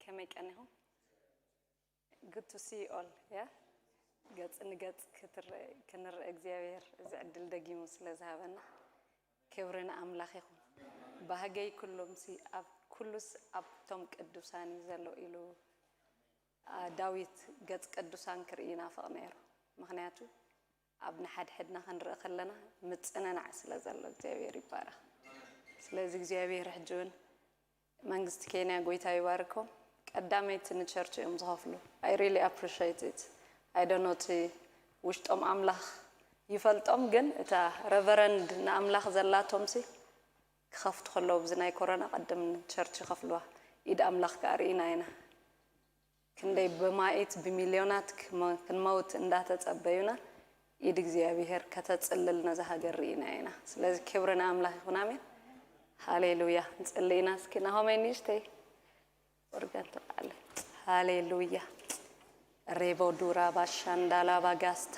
ከመይ ቀኒኹም? Good to see you all. Yeah? ገጽ ንገጽ ክትረ- ክንረአ እግዚኣብሔር እዚ ዕድል ደጊሙ ስለ ዝሃበና ክብሪ ንኣምላኽ ይኹን። ባህገይ ኩሎምሲ ኣብ ኩሉስ ኣብቶም ቅዱሳን እዩ ዘሎ ኢሉ፣ አ፣ ዳዊት ገጽ ቅዱሳን ክርኢ ይናፍቕ ነይሩ። ምኽንያቱ ኣብ ንሓድሕድና ክንርኢ ከለና ምጽንናዕ ስለ ዘሎ እግዚኣብሔር ይባረኽ። ስለዚ እግዚኣብሔር ሕጂ እውን መንግስቲ ኬንያ ጎይታ ይባርኮም። ቀዳመይቲ ንቸርች እዮም ዝኸፍሉ። I really appreciate it. I don't know እቲ ውሽጦም ኣምላኽ ይፈልጦም፣ ግን እታ ረቨረንድ ንኣምላኽ ዘላቶም ሲ ክኸፍቱ ከለዉ ብዚ ናይ ኮሮና ቀደም ንቸርች ይኸፍልዋ። ኢድ ኣምላኽ ከዓ ርኢና ኢና። ክንደይ ብማኢት ብሚልዮናት ክመ- ክንመውት እንዳተጸበዩና ኢድ እግዚኣብሔር ከተጽልል ነዛ ሃገር ርኢና ኢና። ስለዚ ክብሪ ንኣምላኽ ይኹን። ኣሜን። ሃሌሉያ። ንጽሊ ኢና እስኪ ናሆመይ ንእሽተይ ኦርጋን ተቃለ። ሃሌሉያ። ሬቦ ዱራ ባሻንዳላ ባጋስታ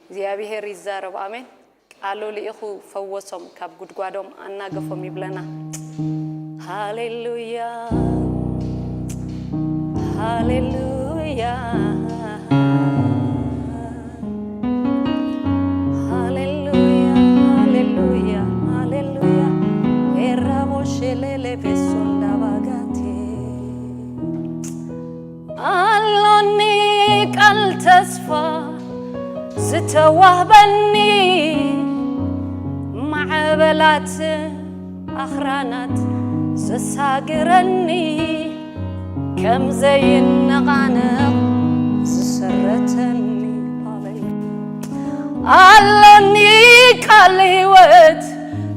እግዚኣብሔር ይዛረብ። ኣሜን። ቃሉ ልኢኹ ፈወሶም፣ ካብ ጉድጓዶም ኣናገፎም ይብለና። ሃሌሉያ፣ ሃሌሉያ፣ ሃሌሉያ፣ ሃሌሉያ፣ ሃሌሉያ። ኤራቦ ሼሌሌ ቤሶንዳ ባጋቴ ኣሎኒ ቃል ተስፋ ዝተዋህበኒ፣ ማዕበላት ኣኽራናት ዘሳግረኒ፣ ከም ዘይነቓነቕ ዝሰረተኒ። ኣሎኒ ቃል ህይወት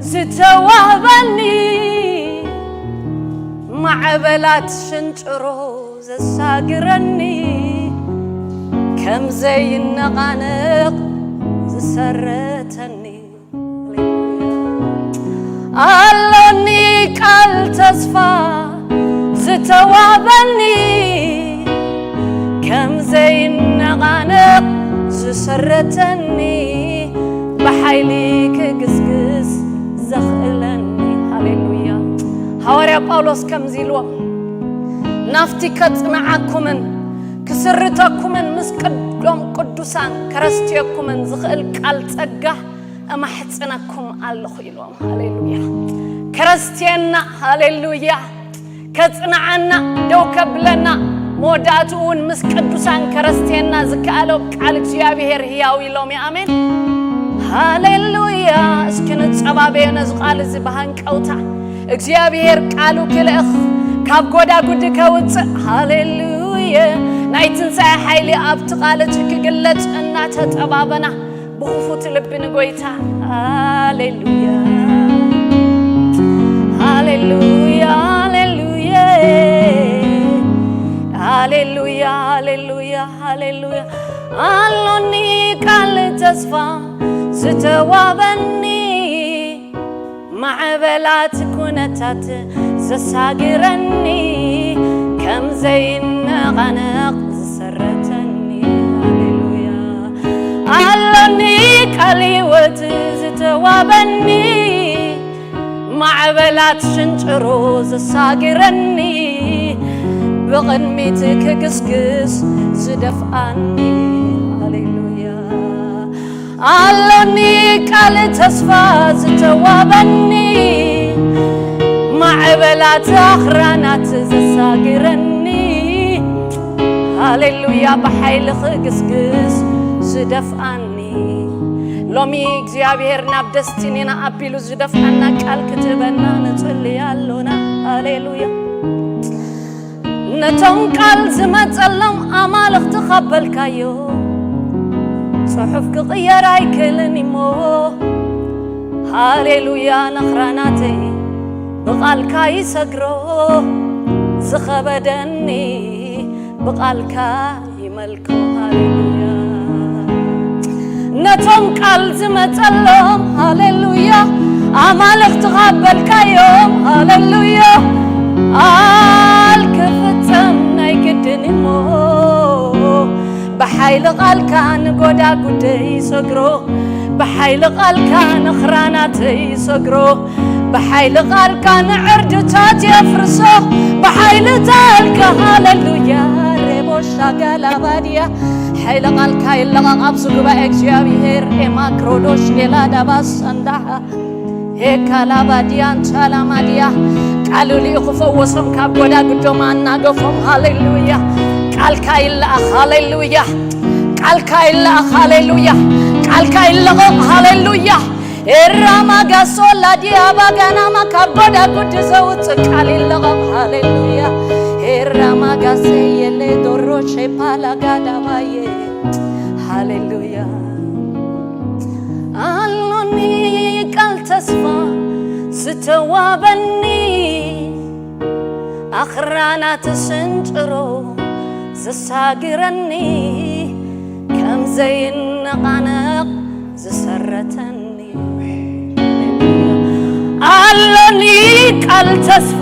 ዝተዋህበኒ፣ ማዕበላት ሽንጭሮ ዘሳግረኒ፣ ከም ዘይነቓነቕ ዝሰረተኒ። ኣሎኒ ቃል ተስፋ ዝተዋህበኒ፣ ከም ዘይነቓነቕ ዝሰረተኒ፣ ብሓይሊ ክግስግስ ዘኽእለኒ። ሃሌሉያ። ሃዋርያ ጳውሎስ ከምዚ ኢልዎም፣ ናብቲ ከጽንዓኩምን ክስርተኩምን ምስ ቅዶም ቅዱሳን ከረስትየኩምን ዝኽእል ቃል ጸጋ እማሕጽነኩም ኣለኹ ኢልዎም። ሃሌሉያ። ከረስትየና፣ ሃሌሉያ፣ ከጽንዓና፣ ደው ከብለና፣ መወዳእትኡ እውን ምስ ቅዱሳን ከረስትየና ዝከኣሎ ቃል እግዚኣብሔር ህያው ኢሎም። ኣሜን። ሃሌሉያ። እስኪ ንጸባበዮ ነዚ ቃል እዚ ብሃንቀውታ። እግዚኣብሔር ቃሉ ክልእኽ፣ ካብ ጎዳጉዲ ከውፅእ። ሃሌሉያ። ናይ ትንሣኤ ሓይሊ ኣብቲ ቃል እቲ ክግለጽ እናተጠባበና ብኽፉት ልቢ ንጎይታ። ሃሌሉያ፣ ሃሌሉያ፣ ሃሌሉያ፣ ሃሌሉያ፣ ሃሌሉያ፣ ሃሌሉያ። ኣሎኒ ቃል ተስፋ ዝተዋበኒ፣ ማዕበላት ኩነታት ዘሳግረኒ፣ ከም ዘይነቓነቕ ዝሰረተኒ። ሃሌሉያ። ኣሎኒ ቃል ህይወት ዝተዋበኒ፣ ማዕበላት ሽንጭሮ ዘሳግረኒ፣ ብቕድሚት ክግስግስ ዝደፍኣኒ። ሃሌሉያ። ኣሎኒ ቃል ተስፋ ዝተዋበኒ፣ ማዕበላት ኣኽራናት ዘሳግረኒ። ሃሌሉያ። ብሓይሊ ክግስግስ ዝደፍኣኒ። ሎሚ እግዚኣብሔር ናብ ደስቲኒና ኣቢሉ ዝደፍኣና ቃል ክትህበና ንጽሊ ኣሎና። ሃሌሉያ። ነቶም ቃል ዝመጸሎም ኣማልኽቲ ካብ በልካዮ፣ ጽሑፍ ክቕየር ኣይክእልን እሞ። ሃሌሉያ። ነኽራናተይ ብቓልካ ይሰግሮ፣ ዝኸበደኒ ብቓልካ ይመልኮ። ሃሌሉያ። ነቶም ቃል ዝመጸሎም፣ ሃሌሉያ፣ ኣማልኽቲ ካብ በልካዮም፣ ሃሌሉያ፣ ቃል ክፍጸም ናይ ግድን እሞ፣ ብሓይሊ ቃልካ ንጎዳጉደይ ሰግሮ፣ ብሓይሊ ቃልካ ንኽራናተይ ሰግሮ፣ ብሓይሊ ቃልካ ንዕርድታት የፍርሶ፣ ብሓይሊ ቃልካ። ሃሌሉያ። ሬቦሻ ጋላባድያ። ሓይሊ ቃልካ ይለቐቕ ኣብዚ ጉባኤ እግዚኣብሔር። ኤማክሮዶሽ ኤላዳባስ ሰንዳሓ ሄካላባድያን ቻላማድያ። ቃሉ ልኢኹ ፈወሶም፣ ካብ ጎዳጉዶም ኣናገፎም። ሃሌሉያ። ቃልካ ይለኣኽ። ሃሌሉያ። ቃልካ ይለኣኽ። ሃሌሉያ። ቃልካ ይለቐቕ። ሃሌሉያ። ኤራማጋሶ ላዲያ ባጋናማ፣ ካብ ጎዳጉዲ ዘውፅእ ቃል ይለቐቕ። ሃሌሉያ። ኤራማጋሴ የለ ዶሮ ሼፓላጋዳባየ። ሃሌሉያ። ኣሎኒ ቃል ተስፋ ዝተዋበኒ፣ ኣኽራናት ስንጭሮ ዘሳግረኒ፣ ከም ዘይነቓነቕ ዝሰረተኒ። ኣሎኒ ቃል ተስፋ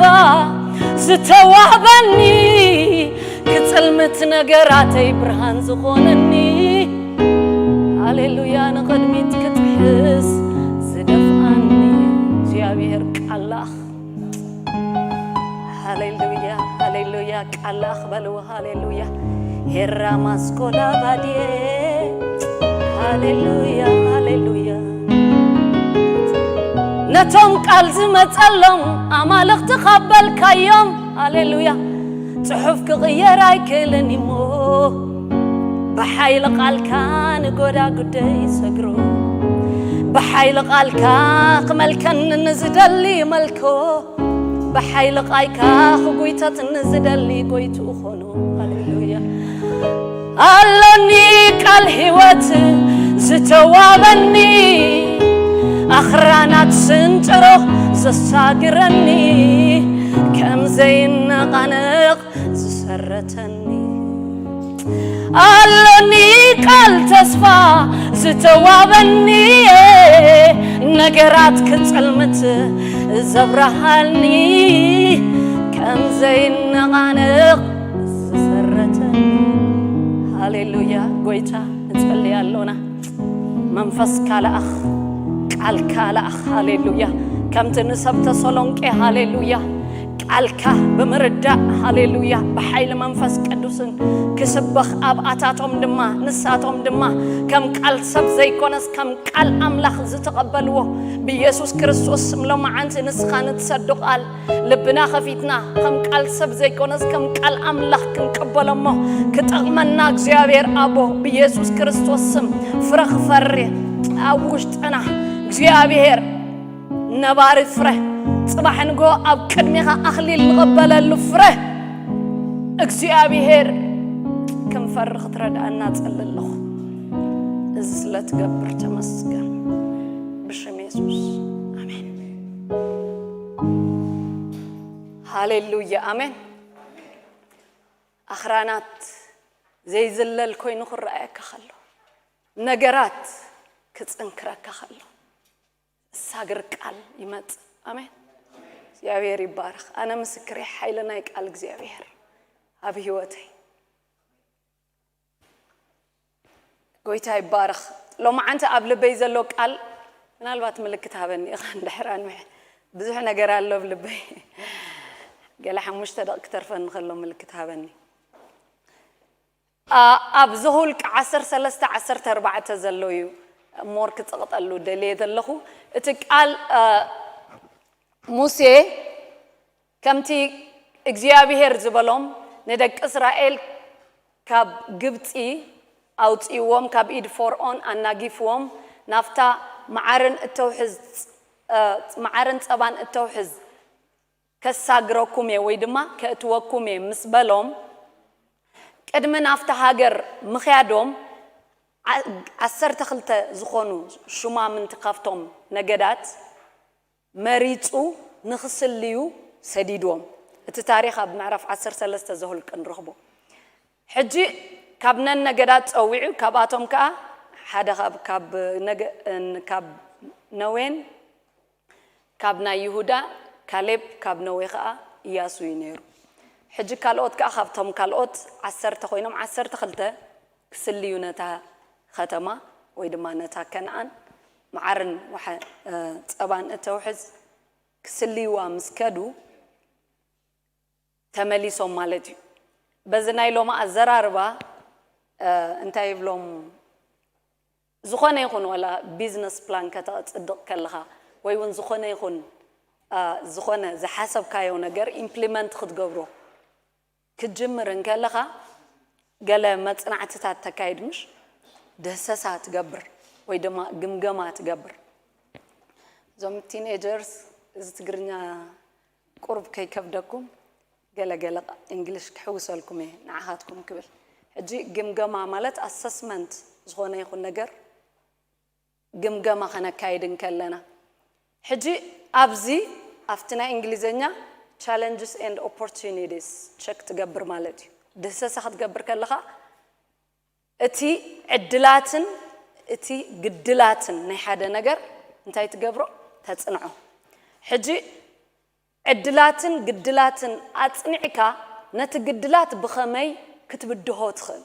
ዝተዋህበኒ፣ ክጽልምት ነገራተይ ብርሃን ዝኾነኒ። ሃሌሉያ። ንቕድሚት ክትሕዝ ዝደፍኣኒ እግዚኣብሔር ቃል ለኣኽ። ሃሌሉያ፣ ሃሌሉያ። ቃል ለኣኽ በልዎ። ሃሌሉያ። ሄራ ማስኮላ ባድየ። ሃሌሉያ፣ ሃሌሉያ። ነቶም ቃል ዝመጸሎም ኣማልኽቲ ካብ በልካዮም፣ ሃሌሉያ፣ ጽሑፍ ክቕየር ኣይክእልን እሞ፣ ብሓይሊ ቃልካ ንጎዳጉደይ ሰግሮ፣ ብሓይሊ ቃልካ ክመልከኒ ንዝደሊ መልኮ፣ ብሓይሊ ቃልካ ክጉይተት ንዝደሊ ጎይትኡ ኾኖ። ሃሌሉያ። ኣሎኒ ቃል ህይወት ዝተዋበኒ፣ ኣኽራናት ስንጭሮ ዘሳግረኒ፣ ከም ዘይነቓነቕ ዝሰረተኒ። ኣሎኒ ቃል ተስፋ ዝተዋበኒ፣ ነገራት ክጽልምት ዘብረሃኒ፣ ከም ዘይነቓነቕ ዝሰረተኒ። ሃሌሉያ። ጎይታ ንጸልይ ኣሎና። መንፈስካ ለኣኽ፣ ቃልካ ለኣኽ። ሃሌሉያ። ከምቲ ንሰብ ተሰሎንቄ፣ ሃሌሉያ፣ ቃልካ ብምርዳእ፣ ሃሌሉያ፣ ብሓይሊ መንፈስ ቅዱስን ክስበኽ፣ ኣብኣታቶም ድማ፣ ንሳቶም ድማ ከም ቃል ሰብ ዘይኮነስ ከም ቃል ኣምላኽ ዝተቐበልዎ፣ ብኢየሱስ ክርስቶስ ስም ሎማዓንቲ ንስኻ ንትሰዶ ቃል ልብና ከፊትና፣ ከም ቃል ሰብ ዘይኮነስ ከም ቃል ኣምላኽ ክንቅበሎ እሞ፣ ክጠቕመና እግዚኣብሔር ኣቦ፣ ብኢየሱስ ክርስቶስ ስም ፍረ ክፈሪ ኣብ ውሽጥና እግዚኣብሔር ነባሪ ፍረ፣ ጽባሕ ንግሆ ኣብ ቅድሜኻ ኣኽሊል ንቕበለሉ ፍረ እግዚኣብሔር ክንፈሪ ክትረድኣና ጸሊ ኣለኹ። እዚ ስለ ትገብር ተመስገን። ብሽም የሱስ፣ ኣሜን። ሃሌሉያ፣ ኣሜን። ኣኽራናት ዘይዝለል ኮይኑ ክረኣየካ ከሎ፣ ነገራት ክጽንክረካ ከሎ፣ እሳግር ቃል ይመጽእ። ኣሜን። እግዚኣብሔር ይባረኽ። ኣነ ምስክር እየ፣ ሓይሊ ናይ ቃል እግዚኣብሔር ኣብ ህይወተይ። ጎይታ ይባረኽ። ሎማዓንቲ ኣብ ልበይ ዘሎ ቃል፣ ምናልባት ምልክት ሃበኒ ኢኻ እንድሕር ኣንዊሐ። ብዙሕ ነገር ኣሎ ኣብ ልበይ። ገለ ሓሙሽተ ደቂቅ ክተርፈኒ ከሎ ምልክት ሃበኒ። ኣ-፣ ኣብ ዘሁልቅ ዓሰርተ ሰለስተ ዓሰርተ ኣርባዕተ ዘሎ እዩ። ሞር ክጸቕጠሉ ደልየ ዘለኹ። እቲ ቃል፣ ኣ፣ ሙሴ ከምቲ እግዚኣብሔር ዝበሎም ንደቂ እስራኤል ካብ ግብጺ ኣውጺእዎም፣ ካብ ኢድ ፈርዖን ኣናጊፍዎም፣ ናብታ መዓርን እተውሕዝ፣ እ፣ መዓርን ጸባን እተውሕዝ ከሳግረኩም እየ ወይ ድማ ከእትወኩም እየ ምስ በሎም፣ ቅድሚ ናብታ ሃገር ምኽያዶም ዓ-፣ ዓሰርተ ክልተ ዝኾኑ ሹማምንቲ ካብቶም ነገዳት መሪጹ ንኽስልዩ ሰዲድዎም። እቲ ታሪኽ ኣብ ምዕራፍ ዓሰርተ ሰለስተ ዘሁልቅ ንረኽቦ። ሕጂ ካብ ነን ነገዳት ጸዊዑ፣ ካብኣቶም ከኣ ሓደ ካብ፣ ካብ ነገ-፣ ን-፣ ካብ ነዌን ካብ ናይ ይሁዳ ካሌብ፣ ካብ ነዌ ከኣ ኢያሱ እዩ ነይሩ። ሕጂ ካልኦት ከኣ ካብቶም ካልኦት ዓሰርተ ኮይኖም ዓሰርተ ክልተ ክስልዩ ነታ ከተማ ወይ ድማ ነታ ከነኣን መዓርን ወሓ-፣ እ፣ ጸባን እተውሕዝ ክስልይዋ ምስ ከዱ ተመሊሶም ማለት እዩ። በዚ ናይ ሎማ ኣዘራርባ እንታይ ይብሎም? ዝኾነ ይኹን ዋላ ቢዝነስ ፕላን ከተፅድቕ ከለኻ ወይ እውን ዝኾነ ይኹን ዝኾነ ዝሓሰብካዮ ነገር ኢምፕሊመንት ክትገብሮ ክትጅምር እንከለኻ ገለ መፅናዕትታት ተካይድ ምሽ ደህሰሳ ትገብር ወይ ድማ ግምገማ ትገብር። እዞም ቲንኤጀርስ እዚ ትግርኛ ቁሩብ ከይከብደኩም ገለ ገለ እንግሊሽ ክሕውሰልኩም እየ ንዓኻትኩም ክብል። ሕጂ ግምገማ ማለት ኣሰስመንት ዝኾነ ይኹን ነገር ግምገማ ከነካይድ እንከለና ሕጂ ኣብዚ ኣብቲ ናይ እንግሊዝኛ challenges and opportunities ቸክ ትገብር ማለት እዩ። ድህሰሳ ክትገብር ከለኻ እቲ ዕድላትን እቲ ግድላትን ናይ ሓደ ነገር እንታይ ትገብሮ? ተፅንዖ። ሕጂ ዕድላትን ግድላትን ኣፅኒዕካ ነቲ ግድላት ብኸመይ ክትብድሆ ትኽእል?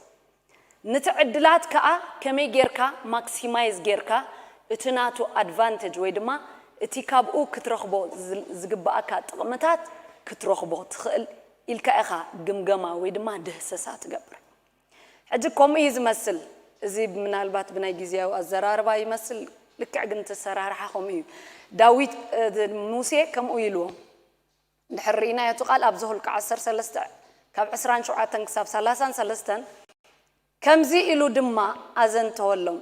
ነቲ ዕድላት ከኣ ከመይ ጌርካ ማክሲማይዝ ጌርካ እቲ ናቱ ኣድቫንቴጅ ወይ ድማ እቲ ካብኡ ክትረኽቦ ዝግብኣካ ጥቕምታት ክትረኽቦ ትኽእል ኢልካ ኢኻ ግምገማ ወይ ድማ ድህሰሳ ትገብር። ሕጂ ከምኡ እዩ ዝመስል። እዚ ምናልባት ብናይ ግዜያዊ ኣዘራርባ ይመስል፣ ልክዕ ግን እቲ ኣሰራርሓ ከምኡ እዩ። ዳዊት ሙሴ ከምኡ ኢልዎም። ድሕር ርኢናዮ እቲ ቃል ኣብ ዘሁልቂ ዓሰርተ ሰለስተ ካብ ዕስራን ሸውዓተን ክሳብ ሰላሳን ሰለስተን ከምዚ ኢሉ ድማ ኣዘንተወሎም።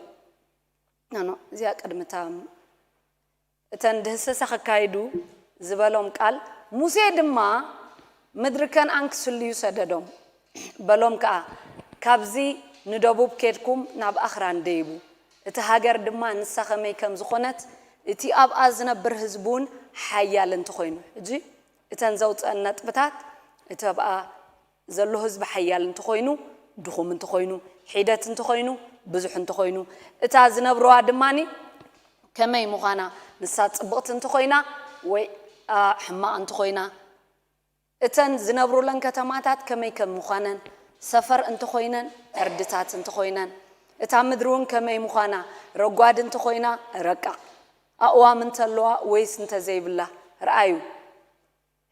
ኖ ኖ እዚኣ ቅድምታ እተን ድህሰሳ ክካይዱ ዝበሎም ቃል ሙሴ ድማ ምድሪ ከንኣን ክስልዩ ሰደዶም። በሎም ከኣ ካብዚ ንደቡብ ኬድኩም ናብ ኣኽራን ደይቡ እቲ ሃገር ድማ ንሳ ኸመይ ከም ዝኾነት እቲ ኣብኣ ዝነብር ህዝቢ እውን ሓያል እንተኾይኑ። ሕጂ እተን ዘውፅአን ነጥብታት እቲ ኣብኣ ዘሎ ህዝቢ ሓያል እንተኾይኑ፣ ድኹም እንተኾይኑ፣ ሒደት እንተኾይኑ፣ ብዙሕ እንተኾይኑ፣ እታ ዝነብርዋ ድማ ከመይ ምዃና፣ ንሳ ፅብቕቲ እንተኾይና ወይ ሕማቕ እንተኾይና፣ እተን ዝነብሩለን ከተማታት ከመይ ከም ምዃነን፣ ሰፈር እንተኾይነን፣ ዕርድታት እንተኾይነን፣ እታ ምድሪ እውን ከመይ ምዃና፣ ረጓድ እንተኾይና፣ ረቃቕ፣ ኣእዋም እንተለዋ ወይስ እንተዘይብላ ርኣዩ።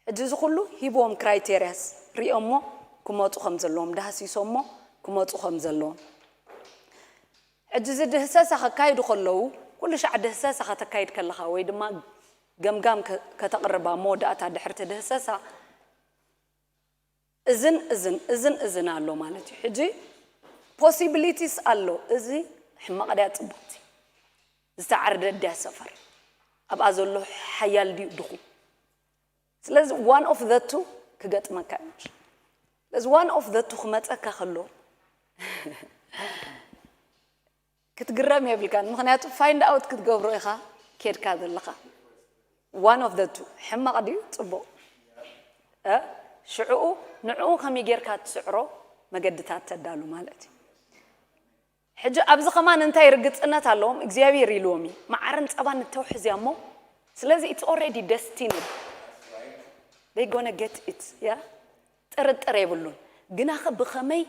ሕጂ እዚ ኩሉ ሂብዎም ክራይቴርያስ ሪኦሞ ክመፁ ከም ዘለዎም ዳህሲሶሞ ክመፁ ከም ዘለዎም። ሕጂ እዚ ድህሰሳ ከካይዱ ከለዉ ኩሉ ሻዕ ድህሰሳ ከተካይድ ከለኻ ወይ ድማ ገምጋም ከተቕርብ ኣብ መወዳእታ ድሕርቲ ድህሰሳ እዝን እዝን እዝን እዝን ኣሎ ማለት እዩ። ሕጂ ፖሲቢሊቲስ ኣሎ። እዚ ሕማቕ ድያ ፅቡቕቲ ዝተዓርደ ድያ ሰፈር ኣብኣ ዘሎ ሓያል ድዩ ድኹም ስለዚ one of the two ክገጥመካ እዩ። ስለዚ one of the two ክመፀካ ከሎ ክትግረም የብልካን። ምክንያቱ ፋይንድ ኣውት ክትገብሮ ኢኻ ኬድካ ዘለኻ። One of the two ሕማቕ ድዩ ፅቡቕ? ሽዕኡ ንዕኡ ከመይ ጌርካ ትስዕሮ መገድታት ተዳሉ ማለት እዩ። ሕጂ ኣብዚ ከማን እንታይ ርግፅነት ኣለዎም እግዚኣብሔር ኢልዎም እዩ መዓርን ፀባን ንተውሕዝያ እሞ ስለዚ it's already destined they gonna get it ያ ጥርጥር የብሉን ግናኸ ብኸመይ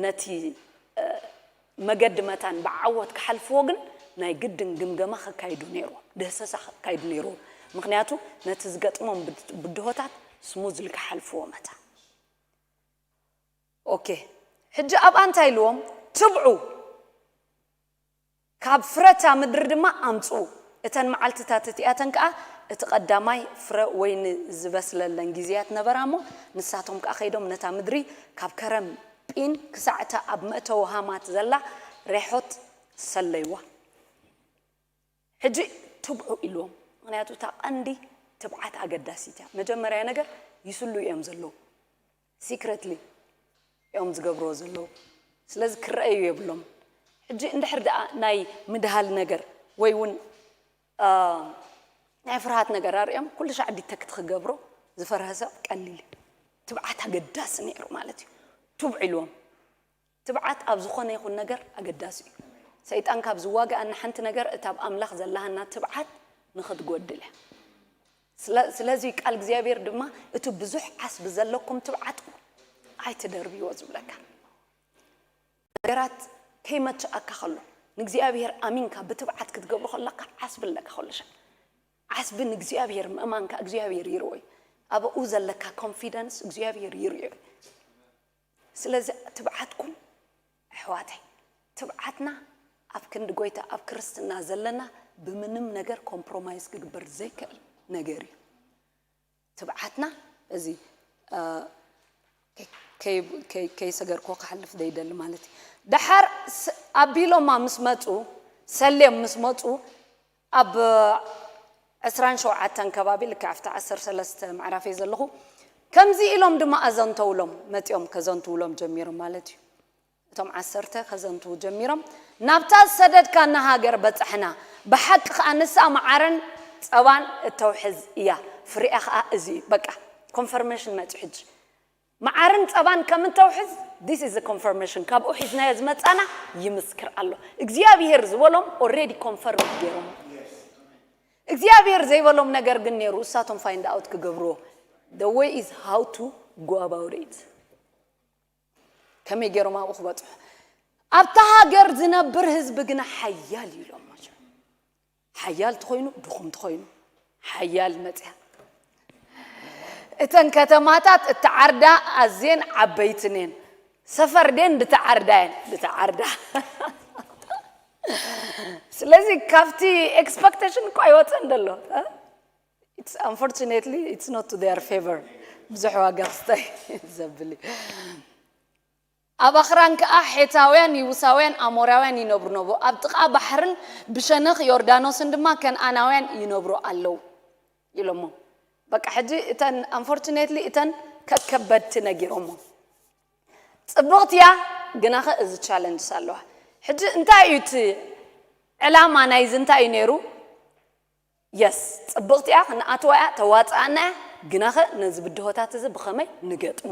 ነቲ መገዲ መታን ብዓወት ክሓልፍዎ ግን ናይ ግድን ግምገማ ከካይዱ ነይርዎም ድህሰሳ ከካይዱ ነይርዎም ምክንያቱ ነቲ ዝገጥሞም ብድሆታት ስሙዝሊ ክሓልፍዎ መታን ኦኬ ሕጂ ኣብኣ እንታይ ኢልዎም ትብዑ ካብ ፍረታ ምድሪ ድማ ኣምፅኡ እተን መዓልትታት እቲኣተን ከዓ እቲ ቀዳማይ ፍረ ወይኒ ዝበስለለን ግዜያት ነበራ እሞ ንሳቶም ከዓ ከይዶም ነታ ምድሪ ካብ ከረም ጲን ክሳዕ እታ ኣብ መእተዊ ሃማት ዘላ ሬሖት ሰለይዋ ሕጂ ትብዑ ኢልዎም ምክንያቱ እታ ቀንዲ ትብዓት ኣገዳሲት እያ መጀመርያ ነገር ይስሉ እዮም ዘለዉ ሲክረትሊ እዮም ዝገብርዎ ዘለዉ ስለዚ ክረአዩ የብሎም ሕጂ እንድሕር ደኣ ናይ ምድሃል ነገር ወይ እውን ናይ ፍርሃት ነገር ኣርእዮም ኩሉ ሻዕ ዲተክት ክገብሮ ዝፈርሀ ሰብ ቀሊል እዩ ትብዓት ኣገዳሲ ነይሩ ማለት እዩ ትብዑ ኢልዎም ትብዓት ኣብ ዝኾነ ይኹን ነገር ኣገዳሲ እዩ። ሰይጣን ካብ ዝዋግኣና ሓንቲ ነገር እታ ኣብ ኣምላኽ ዘላሃና ትብዓት ንኽትጎድል እያ። ስለዚ ቃል እግዚኣብሔር ድማ እቲ ብዙሕ ዓስቢ ዘለኩም ትብዓት ኣይትደርብይዎ ዝብለካ። ነገራት ከይመችኣካ ከሎ ንእግዚኣብሔር ኣሚንካ ብትብዓት ክትገብሮ ከለካ ዓስቢ ኣለካ ከሎ ሻዕ ዓስቢ ንእግዚኣብሔር ምእማንካ እግዚኣብሔር ይርኦ እዩ። ኣብኡ ዘለካ ኮንፊደንስ እግዚኣብሔር ይርኦ እዩ። ስለዚ ትብዓትኩም ኣሕዋተይ፣ ትብዓትና ኣብ ክንዲ ጎይታ ኣብ ክርስትና ዘለና ብምንም ነገር ኮምፕሮማይዝ ክግበር ዘይክእል ነገር እዩ። ትብዓትና እዚ ከይሰገርኮ ክሓልፍ ዘይደሊ ማለት እዩ። ደሓር ኣቢሎማ ምስ መፁ፣ ሰሌም ምስ መፁ፣ ኣብ ዕስራን ሸውዓተን ከባቢ ልክዕ ኣብቲ ዓሰርተ ሰለስተ ምዕራፍ እየ ዘለኹ። ከምዚ ኢሎም ድማ ኣዘንተውሎም መፂኦም ከዘንትውሎም ጀሚሮም ማለት እዩ። እቶም ዓሰርተ ከዘንትዉ ጀሚሮም፣ ናብታ ዝሰደድካና ሃገር በጻሕና፣ ብሓቂ ከኣ ንሳ መዓርን ጸባን እተውሕዝ እያ፣ ፍሪኣ ከኣ እዚ እዩ። በቃ ኮንፈርሜሽን መጺኡ ሕጂ። መዓርን ጸባን ከም እተውሕዝ this is confirmation። ካብኡ ሒዝናዮ ዝመጻና ይምስክር ኣሎ። እግዚኣብሔር ዝበሎም ኦሬዲ ኮንፈርም ገይሮም። እግዚኣብሔር ዘይበሎም ነገር ግን ነይሩ፣ እሳቶም ፋይንድ ኣውት ክገብርዎ። The way is how to go about it። ከመይ ገይሮም ኣብኡ ክበፅሑ? ኣብታ ሃገር ዝነብር ህዝቢ ግና ሓያል እዩ ኢሎም። ሓያል ተኾይኑ ድኹም ተኾይኑ ሓያል መፅያ። እተን ከተማታት እተዓርዳ ኣዝየን ዓበይትን እየን። ሰፈር ደን ድተዓርዳ እየን ድተዓርዳ። ስለዚ ካብቲ ኤክስፐክቴሽን እኮ ኣይወፅን ደሎ። It's unfortunately it's not to their favor። ብዙሕ ዋጋ ክስታይ ዘብል እዩ። ኣብ ኣኽራን ከኣ ሔታውያን፣ ይቡሳውያን፣ ኣሞራውያን ይነብሩ ነበሩ። ኣብ ጥቓ ባሕርን ብሸነኽ ዮርዳኖስን ድማ ከነኣናውያን ይነብሩ ኣለዉ ኢሎሞ። በቃ ሕጂ እተን unfortunately እተን ከከበድቲ ነጊሮሞ። ጽብቕቲ እያ ግናኸ እዚ ቻለንጅስ ኣለዋ። ሕጂ እንታይ እዩ እቲ ዕላማ ናይዚ እንታይ እዩ ነይሩ? የስ ጽብቕቲ እያ፣ ክንኣትዋ እያ፣ ተዋፅኣና እያ። ግናኸ ነዚ ብድሆታት እዚ ብኸመይ ንገጥሞ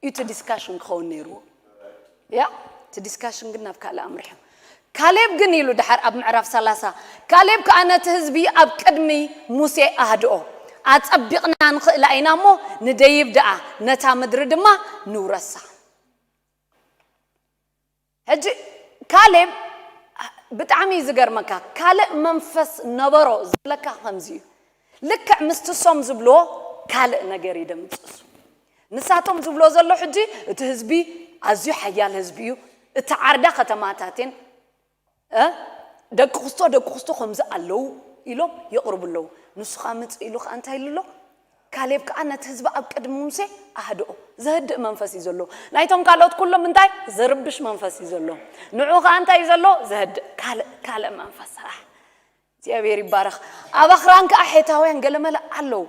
እዩ እቲ ዲስካሽን ክኸውን ነይርዎ። ያ እቲ ዲስካሽን ግን ናብ ካልእ ኣምሪሑ። ካሌብ ግን ኢሉ ድሓር ኣብ ምዕራፍ ሰላሳ፣ ካሌብ ከኣ ነቲ ህዝቢ ኣብ ቅድሚ ሙሴ ኣህድኦ። ኣጸቢቕና ንኽእላ ኢና እሞ ንደይብ ደኣ ነታ ምድሪ ድማ ንውረሳ። ሕጂ ካሌብ ብጣዕሚ እዩ ዝገርመካ። ካልእ መንፈስ ነበሮ ዝብለካ ከምዚ እዩ። ልክዕ ምስቲ ሶም ዝብልዎ ካልእ ነገር እዩ ደምፅሱ። ንሳቶም ዝብሎ ዘሎ ሕጂ እቲ ህዝቢ ኣዝዩ ሓያል ህዝቢ እዩ። እቲ ዓርዳ ከተማታትን እ ደቂ ክስቶ ደቂ ክስቶ ከምዚ ኣለዉ ኢሎም የቕርቡ ኣለዉ። ንሱ ኸዓ ምፅእ ኢሉ ኸዓ እንታይ ኢሉ ኣሎ? ካሌብ ከኣ ነቲ ህዝቢ ኣብ ቅድሚ ሙሴ ኣህድኦ። ዘህድእ መንፈስ እዩ ዘሎ። ናይቶም ካልኦት ኩሎም እንታይ? ዘርብሽ መንፈስ እዩ ዘሎ። ንዑ ኸዓ እንታይ እዩ ዘሎ? ዘህድእ ካልእ ካልእ መንፈስ። ኣሕ፣ እግዚኣብሔር ይባረኽ። ኣብ ኣኽራን ከኣ ሔታውያን ገለመለ ኣለዉ።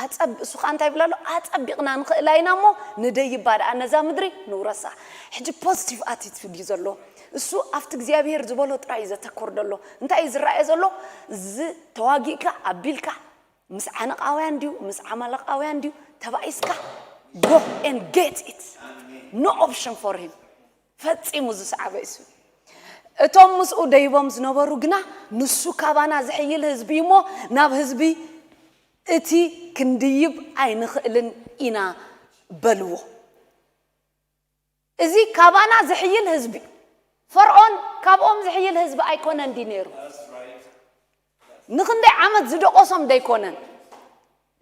ኣጸብ እሱ ኸዓ እንታይ ይብል ኣሎ? ኣጸቢቕና ንኽእላ ኢና እሞ ንደይባ ደኣ ነዛ ምድሪ ንውረሳ። ሕጂ ፖዚቲቭ ኣቲቲዩድ እዩ ዘሎ። እሱ ኣብቲ እግዚኣብሔር ዝበሎ ጥራይ እዩ ዘተኮር ዘሎ። እንታይ እዩ ዝረኣየ ዘሎ? እዚ ተዋጊእካ ኣቢልካ ምስ ዓነቃውያን ድዩ ምስ ዓማለቃውያን ድዩ ተባኢስካ? Go and get it. No option for him. ፈጺሙ ዝሰዓበ እሱ። እቶም ምስኡ ደይቦም ዝነበሩ ግና ንሱ ካባና ዝሕይል ህዝቢ እዩ እሞ ናብ ህዝቢ እቲ ክንድይብ ኣይንኽእልን ኢና በልዎ። እዚ ካባና ዝሕይል ህዝቢ እዩ። ፈርዖን ካብኦም ዝሕይል ህዝቢ ኣይኮነን ድዩ ነይሩ? ንኽንደይ ዓመት ዝደቆሶም ደይኮነን?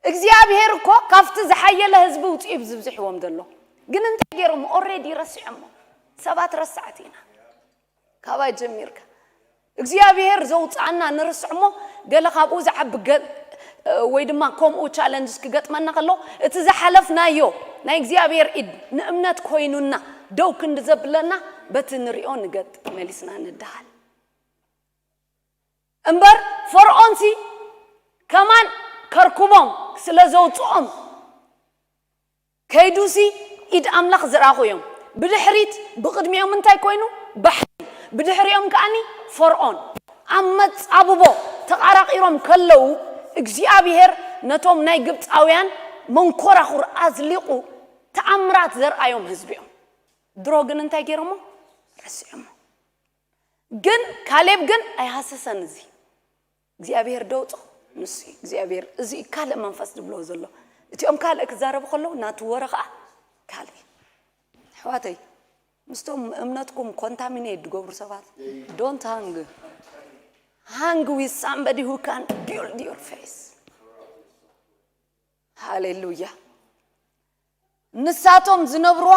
እግዚኣብሔር እኮ ካብቲ ዝሓየለ ህዝቢ ውፅኡ እዩ ዝብዝሕዎም ዘሎ። ግን እንታይ ገይሮም? ኦሬዲ ረሲዖሞ። ሰባት ረሳዕቲ ኢና። ካባይ ጀሚርካ እግዚኣብሔር ዘውፅኣና ንርስዕ እሞ ገለ ካብኡ ዝዓቢ ገ- ወይ ድማ ከምኡ ቻለንጅስ ክገጥመና ከሎ እቲ ዝሓለፍናዮ ናይ እግዚኣብሔር ኢድ ንእምነት ኮይኑና ደው ክንዲ ዘብለና በቲ ንሪኦ ንገጥ መሊስና ንድሃል። እምበር ፈርዖንሲ ከማን ከርክቦም ስለ ዘውፅኦም ከይዱሲ ኢድ ኣምላኽ ዝረኣኹ እዮም። ብድሕሪት ብቕድሚኦም እንታይ ኮይኑ? ባሕሪ። ብድሕሪኦም ከኣኒ ፈርዖን። ኣብ መጻብቦ ተቓራቒሮም ከለዉ እግዚኣብሔር ነቶም ናይ ግብፃውያን መንኮራኹር ኣዝሊቑ ተኣምራት ዘርኣዮም ህዝቢ እዮም። ድሮ ግን እንታይ ገይሮሞ? ረሲዖሞ። ግን ካሌብ ግን ኣይሃሰሰን። እዚ እግዚኣብሔር ደውፆ ንሱ እዩ እግዚኣብሔር። እዚ እዩ ካልእ መንፈስ ዝብሎ ዘሎ። እቲኦም ካልእ ክዛረቡ ከለዉ ናቱ ወረ ከዓ ካልእ እዩ። ኣሕዋተይ ምስቶም እምነትኩም ኮንታሚኔት ዝገብሩ ሰባት ዶንት ሃንግ Hang with somebody who can build your faith. ሃሌሉያ። ንሳቶም ዝነብርዋ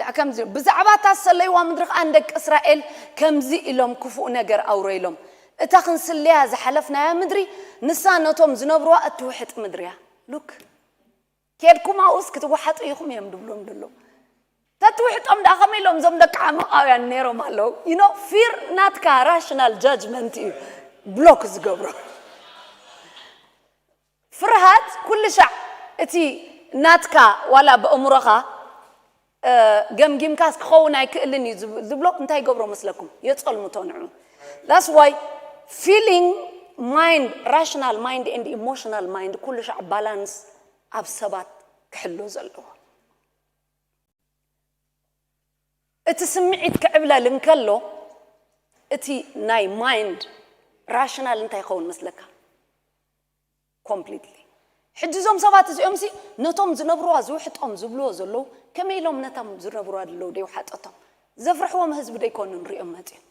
ደኣ ከምዚ ብዛዕባ እታ ዝሰለይዋ ምድሪ ከዓ ንደቂ እስራኤል ከምዚ ኢሎም ክፉእ ነገር ኣውረይሎም። እታ ክንስለያ ዝሓለፍናያ ምድሪ ንሳ ነቶም ዝነብርዋ እትውሕጥ ምድሪ እያ። ሉክ ኬድኩም ኣብኡስ ክትወሓጡ ኢኹም እዮም ድብሎም ደሎ። ተትውሕጦም ደኣ ከመይ ኢሎም እዞም ደቂ ዓመቃውያን ነይሮም ኣለዉ። You know, fear ናትካ rational judgment እዩ ብሎክ ዝገብሮ። ፍርሃት ኩሉ ሻዕ እቲ ናትካ ዋላ ብእምሮኻ ገምጊምካስ ክኸውን ኣይክእልን እዩ ዝብሎ እንታይ ይገብሮ መስለኩም? የጸልምቶ ንዑ። That's why feeling mind, rational mind and emotional mind ኩሉ ሻዕ ባላንስ ኣብ ሰባት ክሕሎ ዘለዎ። እቲ ስምዒት ክዕብለል እንከሎ እቲ ናይ ማይንድ ራሽናል እንታይ ይኸውን መስለካ? ኮምፕሊትሊ። ሕጂ እዞም ሰባት እዚኦም ሲ ነቶም ዝነብርዋ ዝውሕጦም ዝብልዎ ዘለዉ ከመይ ኢሎም ነቶም ዝነብርዋ ዘለዉ ደይውሓጠቶም? ዘፍርሕዎም ህዝቢ ደይኮኑ ንሪኦም መፅዮም።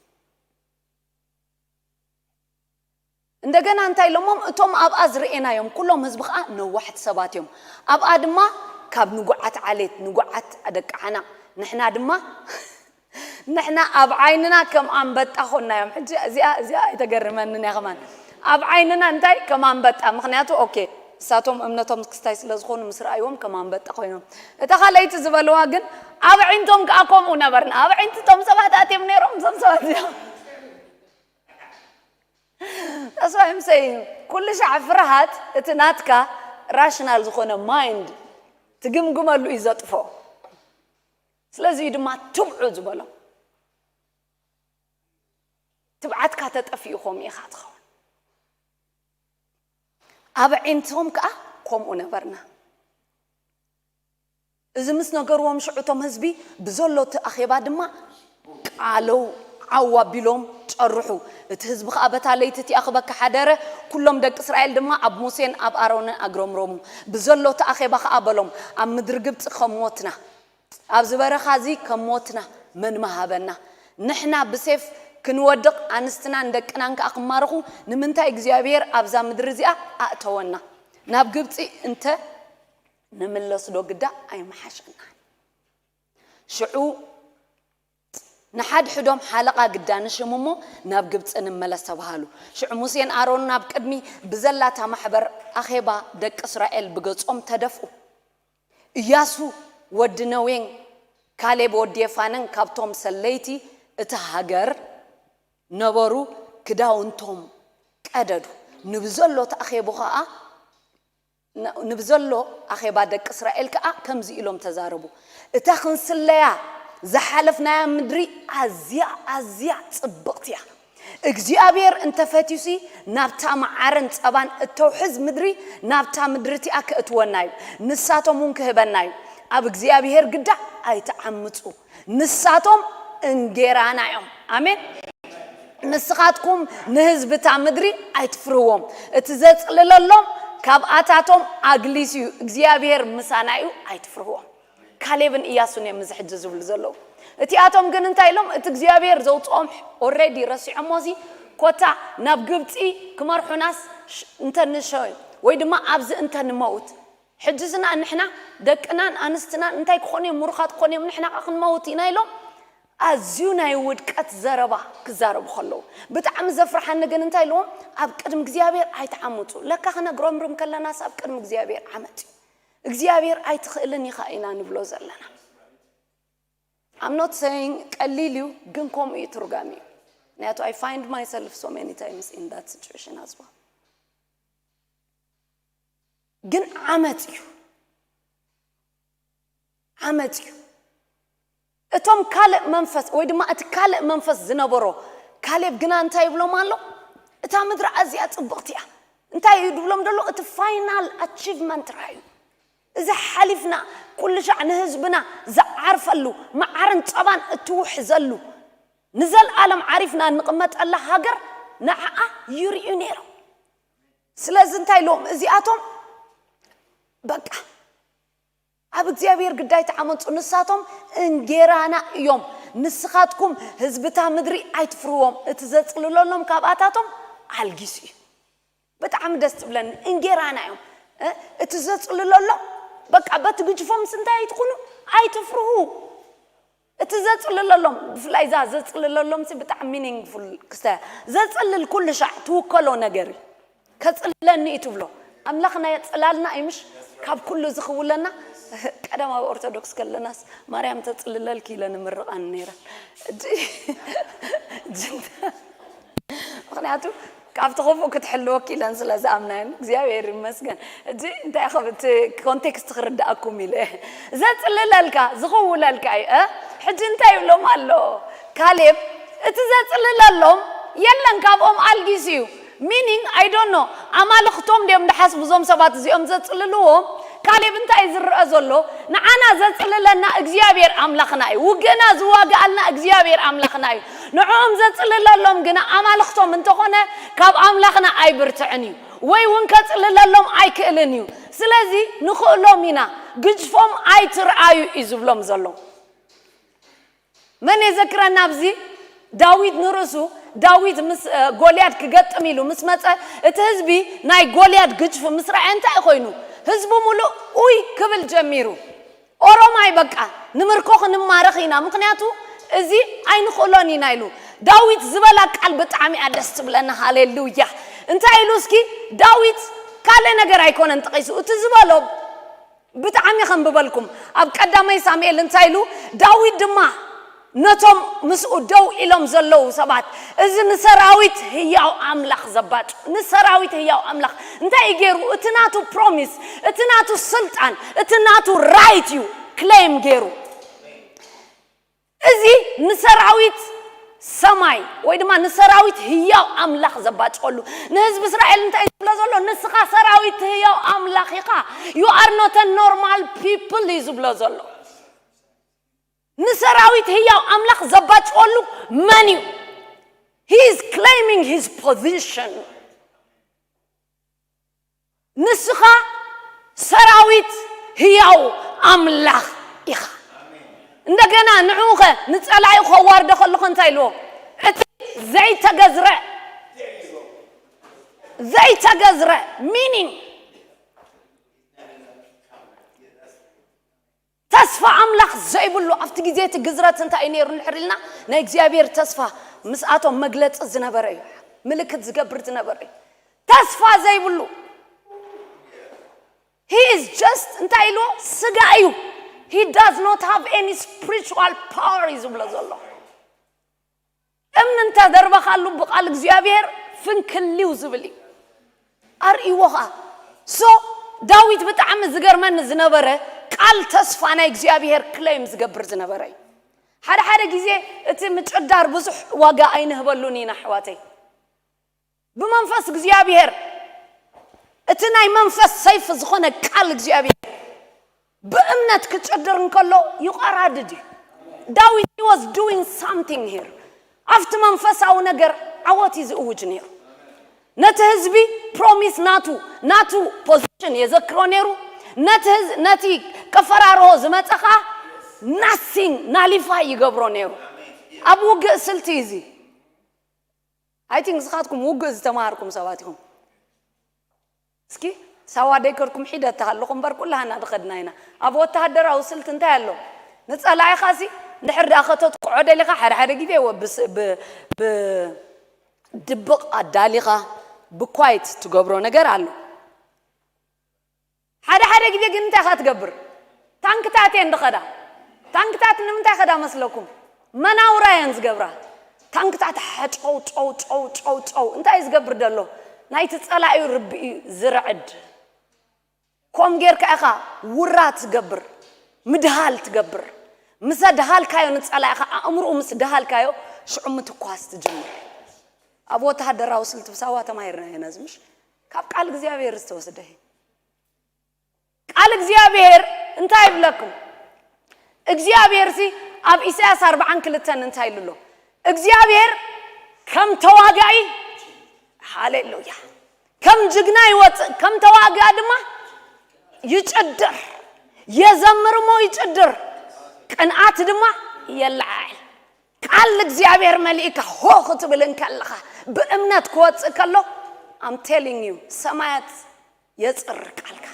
እንደገና እንታይ ኢሎሞም? እቶም ኣብኣ ዝርኤናዮም ኩሎም ህዝቢ ከዓ ነዋሕቲ ሰባት እዮም። ኣብኣ ድማ ካብ ንጉዓት ዓሌት ንጉዓት ደቂ ዓናቕ ንሕና ድማ ንሕና ኣብ ዓይንና ከም ኣንበጣ ኮናዮም። ሕጂ እዚኣ እዚኣ ኣይተገርመንን እያ ከማን ኣብ ዓይንና እንታይ ከም ኣንበጣ። ምክንያቱ ኦኬ እሳቶም እምነቶም ክስታይ ስለ ዝኾኑ ምስ ረኣይዎም ከም ኣንበጣ ኮይኖም። እታ ካልኣይቲ ዝበልዋ ግን ኣብ ዓይንቶም ከዓ ከምኡ ነበርና። ኣብ ዓይንቲ እቶም ሰባት ኣትዮም ነይሮም እዞም ሰባት እዚኦም። That's why I'm saying ኩሉ ሻዕ ፍርሃት እቲ ናትካ ራሽናል ዝኾነ ማይንድ ትግምግመሉ እዩ ዘጥፎ። ስለዚ እዩ ድማ ትብዑ ዝበሎም። ትብዓትካ ተጠፊኡ ከምኡ ኢኻ ትኸውን። ኣብ ዓይንቶም ከዓ ከምኡ ነበርና። እዚ ምስ ነገርዎም ሽዑ እቶም ህዝቢ ብዘሎ እቲ ኣኼባ ድማ ቃለው ዓው ኣቢሎም ጨርሑ። እቲ ህዝቢ ከዓ በታ ለይቲ እቲኣ ክበኪ ሓደረ። ኩሎም ደቂ እስራኤል ድማ ኣብ ሙሴን ኣብ ኣሮንን ኣግረምረሙ። ብዘሎ እቲ ኣኼባ ከዓ በሎም፣ ኣብ ምድሪ ግብፂ ከም ሞትና ኣብዚ በረኻ እዚ ከም ሞትና መን ምሃበና? ንሕና ብሴፍ ክንወድቕ ኣንስትናን ደቅናን ከዓ ክማረኹ ንምንታይ እግዚኣብሔር ኣብዛ ምድሪ እዚኣ ኣእተወና? ናብ ግብፂ እንተ ንምለስ ዶ ግዳ ኣይምሓሸናን? ሽዑ ንሓድሕዶም ሓለቓ ግዳ ንሽም እሞ ናብ ግብፂ ንመለስ ተባሃሉ። ሽዑ ሙሴን ኣሮንን ኣብ ቅድሚ ብዘላታ ማሕበር ኣኼባ ደቂ እስራኤል ብገጾም ተደፍኡ። እያሱ ወዲ ነዌን ካሌብ ወዲ የፋነን ካብቶም ሰለይቲ እታ ሃገር ነበሩ፣ ክዳውንቶም ቀደዱ። ንብዘሎ ተኣኼቡ ኸኣ ንብዘሎ ኣኼባ ደቂ እስራኤል ከኣ ከምዚ ኢሎም ተዛረቡ፣ እታ ክንስለያ ዝሓለፍናያ ምድሪ ኣዝያ ኣዝያ ጽብቕቲ እያ። እግዚኣብሔር እንተፈትዩሲ ናብታ መዓርን ጸባን እተውሕዝ ምድሪ ናብታ ምድሪ እቲኣ ክእትወና እዩ፣ ንሳቶም እውን ክህበና እዩ። ኣብ እግዚኣብሔር ግዳ ኣይትዓምፁ፣ ንሳቶም እንጌራና እዮም። ኣሜን። ንስኻትኩም ንህዝቢ እታ ምድሪ ኣይትፍርህዎም፣ እቲ ዘጽልለሎም ካብኣታቶም ኣግሊሱ እዩ፣ እግዚኣብሔር ምሳና እዩ፣ ኣይትፍርህዎም። ካሌብን ኢያሱን እዮም እዚ ሕጂ ዝብሉ ዘለዉ። እቲኣቶም ግን እንታይ ኢሎም? እቲ እግዚኣብሔር ዘውፅኦም ኦልሬዲ ረሲዖሞ ሲ ኮታ ናብ ግብፂ ክመርሑናስ እንተንሸ ወይ ድማ ኣብዚ እንተንመውት ሕጂ ዝና ንሕና ደቅናን ኣንስትናን እንታይ ክኾኑ እዮም? ምሩኻት ክኾኑ እዮም፣ ንሕና ኸ ክንመውት ኢና ኢሎም ኣዝዩ ናይ ውድቀት ዘረባ ክዛረቡ ከለዉ ብጣዕሚ ዘፍርሓኒ ግን እንታይ ኢልዎም? ኣብ ቅድሚ እግዚኣብሔር ኣይትዓምፁ። ለካ ክነግሮምርም ከለናስ ኣብ ቅድሚ እግዚኣብሔር ዓመፅ እዩ። እግዚኣብሔር ኣይትኽእልን ኢኻ ኢና ንብሎ ዘለና። I'm not saying ቀሊል እዩ ግን ከምኡ እዩ ትርጓሜ እዩ። ምክንያቱ I find myself so many times in that situation as well። ግን ዓመፅ እዩ ዓመፅ እዩ። እቶም ካልእ መንፈስ ወይ ድማ እቲ ካልእ መንፈስ ዝነበሮ ካሌብ ግና እንታይ ይብሎም ኣሎ? እታ ምድሪ ኣዝያ ፅብቕቲ እያ። እንታይ እዩ ድብሎም ዘሎ? እቲ ፋይናል ኣቺቭመንት ርኣዩ። እዚ ሓሊፍና ኩሉ ሻዕ ንህዝብና ዝዓርፈሉ መዓርን ፀባን እትውሕዘሉ ንዘለኣለም ዓሪፍና እንቕመጠላ ሃገር ንዓኣ ይርእዩ ነይሮም። ስለዚ እንታይ ኢሎም እዚኣቶም በቃ ኣብ እግዚኣብሔር ግዳይ ተዓመፁ። ንሳቶም እንጌራና እዮም፣ ንስኻትኩም ህዝብታ ምድሪ ኣይትፍርዎም፣ እቲ ዘጽልለሎም ካብኣታቶም ኣልጊሱ እዩ። ብጣዕሚ ደስ ትብለኒ። እንጌራና እዮም። እ? እቲ ዘጽልለሎም በቃ በቲ ግጅፎም ስንታይ ኣይትኹኑ፣ ኣይትፍርሁ። እቲ ዘጽልለሎም፣ ብፍላይ እዛ ዘጽልለሎም ሲ ብጣዕሚ ሚኒንግፉል ክስተ። ዘጽልል ኩሉ ሻዕ ትውከሎ ነገር እዩ። ከጽልለኒ እዩ ትብሎ። ኣምላኽና የጽላልና እዩ ምሽ? ካብ ኩሉ ዝኽውለና። ቀደማዊ ኦርቶዶክስ ከለናስ ማርያም ተጽልለልኪ ኢለ ንምርቓን ነይረን። እጂ ጅንታ ምክንያቱ ካብቲ ክፉእ ክትሕልወኪ ኢለን ስለ ዝኣምናየን እግዚኣብሔር ይመስገን። እጂ እንታይ ከም እቲ ኮንቴክስት ክርዳእኩም ኢለ። ዘጽልለልካ ዝኽውለልካ እዩ። እ? ሕጂ እንታይ ይብሎም ኣሎ ካሌብ? እቲ ዘጽልለሎም የለን፣ ካብኦም ኣልጊሱ እዩ። ሚኒንግ ኣይ ዶንት ኖ፣ ኣማልኽቶም ድዮም ድሓስቡ እዞም ሰባት እዚኦም ዘጽልልዎም? ካሌብ እንታይ ዝረአ ዘሎ? ንዓና ዘጽልለና እግዚኣብሔር ኣምላኽና እዩ። ውግእና ዝዋግኣልና እግዚኣብሔር ኣምላኽና እዩ። ንዕኦም ዘጽልለሎም ግና ኣማልኽቶም እንተኾነ ካብ ኣምላኽና ኣይብርትዕን እዩ፣ ወይ እውን ከጽልለሎም ኣይክእልን እዩ። ስለዚ ንኽእሎም ኢና፣ ግጅፎም ኣይትርኣዩ እዩ ዝብሎም ዘሎ። መን የዘክረና ኣብዚ? ዳዊት ንርእሱ፣ ዳዊት ምስ እ፣ ጎልያድ ክገጥም ኢሉ ምስ መጸ፣ እቲ ህዝቢ ናይ ጎልያድ ግጭፍ ምስ ረኣየ እንታይ ኮይኑ? ህዝቡ ሙሉእ ኡይ ክብል ጀሚሩ። ኦሮማይ በቃ ንምርኮ ክንማረኽ ኢና፣ ምክንያቱ እዚ ኣይንኽእሎን ኢና ኢሉ። ዳዊት ዝበላ ቃል ብጣዕሚ እያ ደስ ትብለና። ሃሌሉያ። እንታይ ኢሉ እስኪ? ዳዊት ካልእ ነገር ኣይኮነን ጠቒሱ፣ እቲ ዝበሎ ብጣዕሚ ከንብበልኩም። ኣብ ቀዳማይ ሳሙኤል እንታይ ኢሉ? ዳዊት ድማ ነቶም ምስኡ ደው ኢሎም ዘለዉ ሰባት፣ እዚ ንሰራዊት ህያው ኣምላኽ ዘባጭ፣ ንሰራዊት ህያው ኣምላኽ እንታይ እዩ ገይሩ? እቲ ናቱ ፕሮሚስ፣ እቲ ናቱ ስልጣን፣ እቲ ናቱ ራይት እዩ ክሌም ገይሩ። እዚ ንሰራዊት ሰማይ ወይ ድማ ንሰራዊት ህያው ኣምላኽ ዘባጭወሉ፣ ንህዝቢ እስራኤል እንታይ ዝብሎ ዘሎ? ንስኻ ሰራዊት ህያው ኣምላኽ ኢኻ። You are not a normal people እዩ ዝብሎ ዘሎ። ንሰራዊት ህያው ኣምላኽ ዘባጭወሉ መን እዩ? He is claiming his position። ንስኻ ሰራዊት ህያው ኣምላኽ ኢኻ። እንደገና ንዕኡኸ ንጸላኢ ከዋርዶ ከለኹ እንታይ ኢልዎ? እቲ ዘይተገዝረ ዘይተገዝረ ሚኒንግ ተስፋ ኣምላኽ ዘይብሉ ኣብቲ ግዜ እቲ ግዝረት እንታይ እዩ ነይሩ እንድሕር ኢልና ናይ እግዚኣብሔር ተስፋ ምስኣቶም መግለጺ ዝነበረ እዩ። ምልክት ዝገብር ዝነበረ እዩ። ተስፋ ዘይብሉ he is just እንታይ ኢልዎ ስጋ እዩ። He does not have any spiritual power እዩ ዝብሎ ዘሎ። እምኒ እንተደርበኻሉ ብቓል እግዚኣብሔር ፍንክልዩ ዝብል እዩ። ኣርእይዎ ኸዓ ሶ ዳዊት ብጣዕሚ ዝገርመኒ ዝነበረ ቃል ተስፋ ናይ እግዚኣብሔር ክለይም ዝገብር ዝነበረ እዩ። ሓደ ሓደ ግዜ እቲ ምጭዳር ብዙሕ ዋጋ ኣይንህበሉን ኢና ኣሕዋተይ። ብመንፈስ እግዚኣብሔር እቲ ናይ መንፈስ ሰይፍ ዝኾነ ቃል እግዚኣብሔር ብእምነት ክጭድር እንከሎ ይቆራድድ እዩ። ዳዊት was doing something here። ኣብቲ መንፈሳዊ ነገር ዓወት እዩ ዝእውጅ ነይሩ። ነቲ ህዝቢ ፕሮሚስ ናቱ ናቱ ፖዚሽን የዘክሮ ነይሩ። ነቲ ህዝ- ነቲ ከፈራርሆ ዝመፀ ኸዓ ናሲንግ ናሊፋይ ይገብሮ ነይሩ። ኣብ ውግእ ስልቲ እዚ ኣይ ቲንክ ንስኻትኩም ውግእ ዝተማሃርኩም ሰባት ኢኹም። እስኪ ሳዋ ደይከድኩም ሒደት ተሃለኹ እምበር ኩላህና ዝኸድና ኢና። ኣብ ወተሃደራዊ ስልቲ እንታይ ኣሎ? ንጸላኢኻ ሲ እንድሕር ደኣ ከተጥቅዖ ደሊኻ ሓደ ሓደ ግዜ ወ- ብስ- ብ- ብድብቕ ኣዳሊኻ ብኳይት ትገብሮ ነገር ኣሎ። ሓደ ሓደ ግዜ ግን እንታይ ኢኻ ትገብር? ታንክታት እየን ዝኸዳ። ታንክታት ንምንታይ ከዳ መስለኩም? መናውራ እየን ዝገብራ። ታንክታት ሓጨው ጨው ጨው ጨው ጨው እንታይ እዩ ዝገብር ዘሎ? ናይቲ ጸላኢኡ ርቢ እዩ ዝርዕድ። ከም ጌርካ ኢኻ ውራ ትገብር፣ ምድሃል ትገብር። ምስ ኣድሃልካዮ ንጸላኢኻ ኣእምርኡ ምስ ድሃልካዮ ሽዑ ምትኳስ ትጅምር። ኣብ ወተሃደራዊ ስልቲ ብሳዋ ተማሂርና ኢና ዝምሽ ካብ ቃል እግዚኣብሔር ዝተወስደ እዩ። ቃል እግዚኣብሔር እንታይ ይብለኩም? እግዚኣብሔር ሲ ኣብ ኢሳያስ ኣርባዓን ክልተን እንታይ ኢሉ ኣሎ? እግዚኣብሔር ከም ተዋጋኢ ሃሌሉያ ከም ጅግና ይወፅእ ከም ተዋጋ ድማ ይጭድር። የዘምር እሞ ይጭድር፣ ቅንኣት ድማ የለዓዕል። ቃል እግዚኣብሔር መሊእካ ሆ ክትብል እንከለኻ ብእምነት ክወፅእ ከሎ I'm telling you ሰማያት የፅር ቃልካ።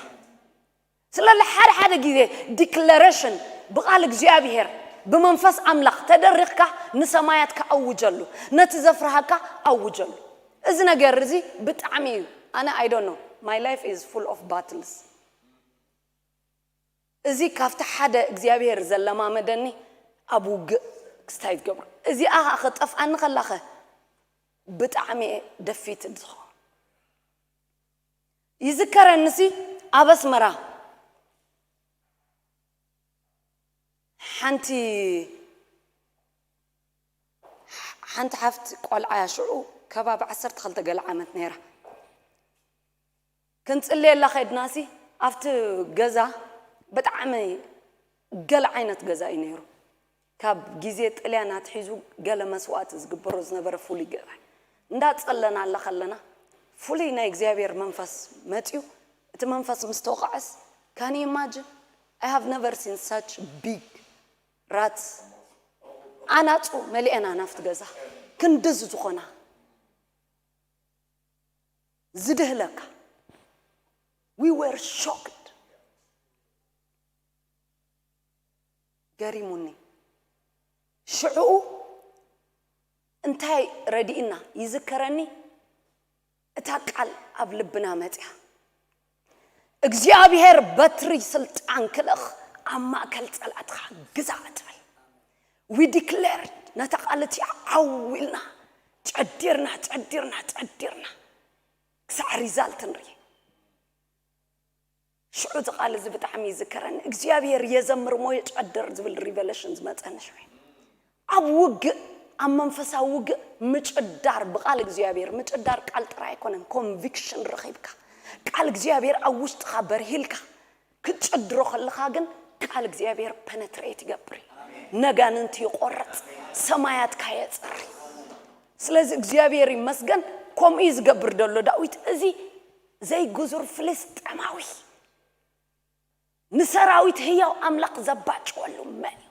ስለዚ ሓደ ሓደ ግዜ ዲክለሬሽን ብቃል እግዚኣብሔር ብመንፈስ ኣምላኽ ተደሪኽካ ንሰማያት ከኣውጀሉ ነቲ ዘፍርሃካ ኣውጀሉ። እዚ ነገር እዚ ብጣዕሚ እዩ። ኣነ I don't know, my life is full of battles። እዚ ካብቲ ሓደ እግዚኣብሔር ዘለማመደኒ ኣብ ውግእ ክስታይ ትገብሩ። እዚኣ ከኣ ክጠፍኣኒ ከላኸ ብጣዕሚ እየ ደፊት ዝኸውን። ይዝከረንሲ ኣብ ኣስመራ ሓንቲ ሓንቲ ሓፍቲ ቆልዓ እያ ሽዑ ከባቢ ዓሰርተ ክልተ ገለ ዓመት ነይራ። ክንጽልየላ ኸድናሲ ኣብቲ ገዛ ብጣዕሚ ገለ ዓይነት ገዛ እዩ ነይሩ። ካብ ግዜ ጥልያን ኣትሒዙ ገለ መስዋእቲ ዝግበሮ ዝነበረ ፍሉይ ገዛ እዩ። እንዳጸለናላ ከለና ፍሉይ ናይ እግዚኣብሔር መንፈስ መጺኡ። እቲ መንፈስ ምስ ተወቕዐስ፣ can you imagine? I have never seen such big rats. ኣናጹ መሊኤና ናብቲ ገዛ ክንድዚ ዝኾና ዝድህለካ። We were shocked። ገሪሙኒ። ሽዕኡ እንታይ ረዲእና ይዝከረኒ። እታ ቃል ኣብ ልብና መጽያ እግዚኣብሔር በትሪ ስልጣን ክልእኽ ኣብ ማእከል ጸላእትኻ ግዛእ ትብል። We declare ነታ ቃል እቲኣ ዓው ኢልና ጨዲርና ጨዲርና ጨዲርና ክሳዕ ሪዛልት ንርኢ። ሽዑ እዚ ቃል እዚ ብጣዕሚ ይዝከረኒ። እግዚኣብሔር የዘምር ሞ የጨድር ዝብል ሪቨሌሽን ዝመፀኒ ሽዑ። ኣብ ውግእ፣ ኣብ መንፈሳዊ ውግእ ምጭዳር ብቃል እግዚኣብሔር ምጭዳር ቃል ጥራይ ኣይኮነን። ኮንቪክሽን ረኺብካ ቃል እግዚኣብሔር ኣብ ውሽጥኻ በርሂልካ ክትጨድሮ ከለኻ ግን ቃል እግዚኣብሔር ፐነትሬት ይገብር እዩ። ነጋንንቲ ይቆርፅ፣ ሰማያትካ የፅሪ። ስለዚ እግዚኣብሔር ይመስገን። ከምኡ እዩ ዝገብር ዘሎ ዳዊት። እዚ ዘይግዙር ፍልስጤማዊ ንሰራዊት ህያው ኣምላኽ ዘባጭወሉ መን እዩ?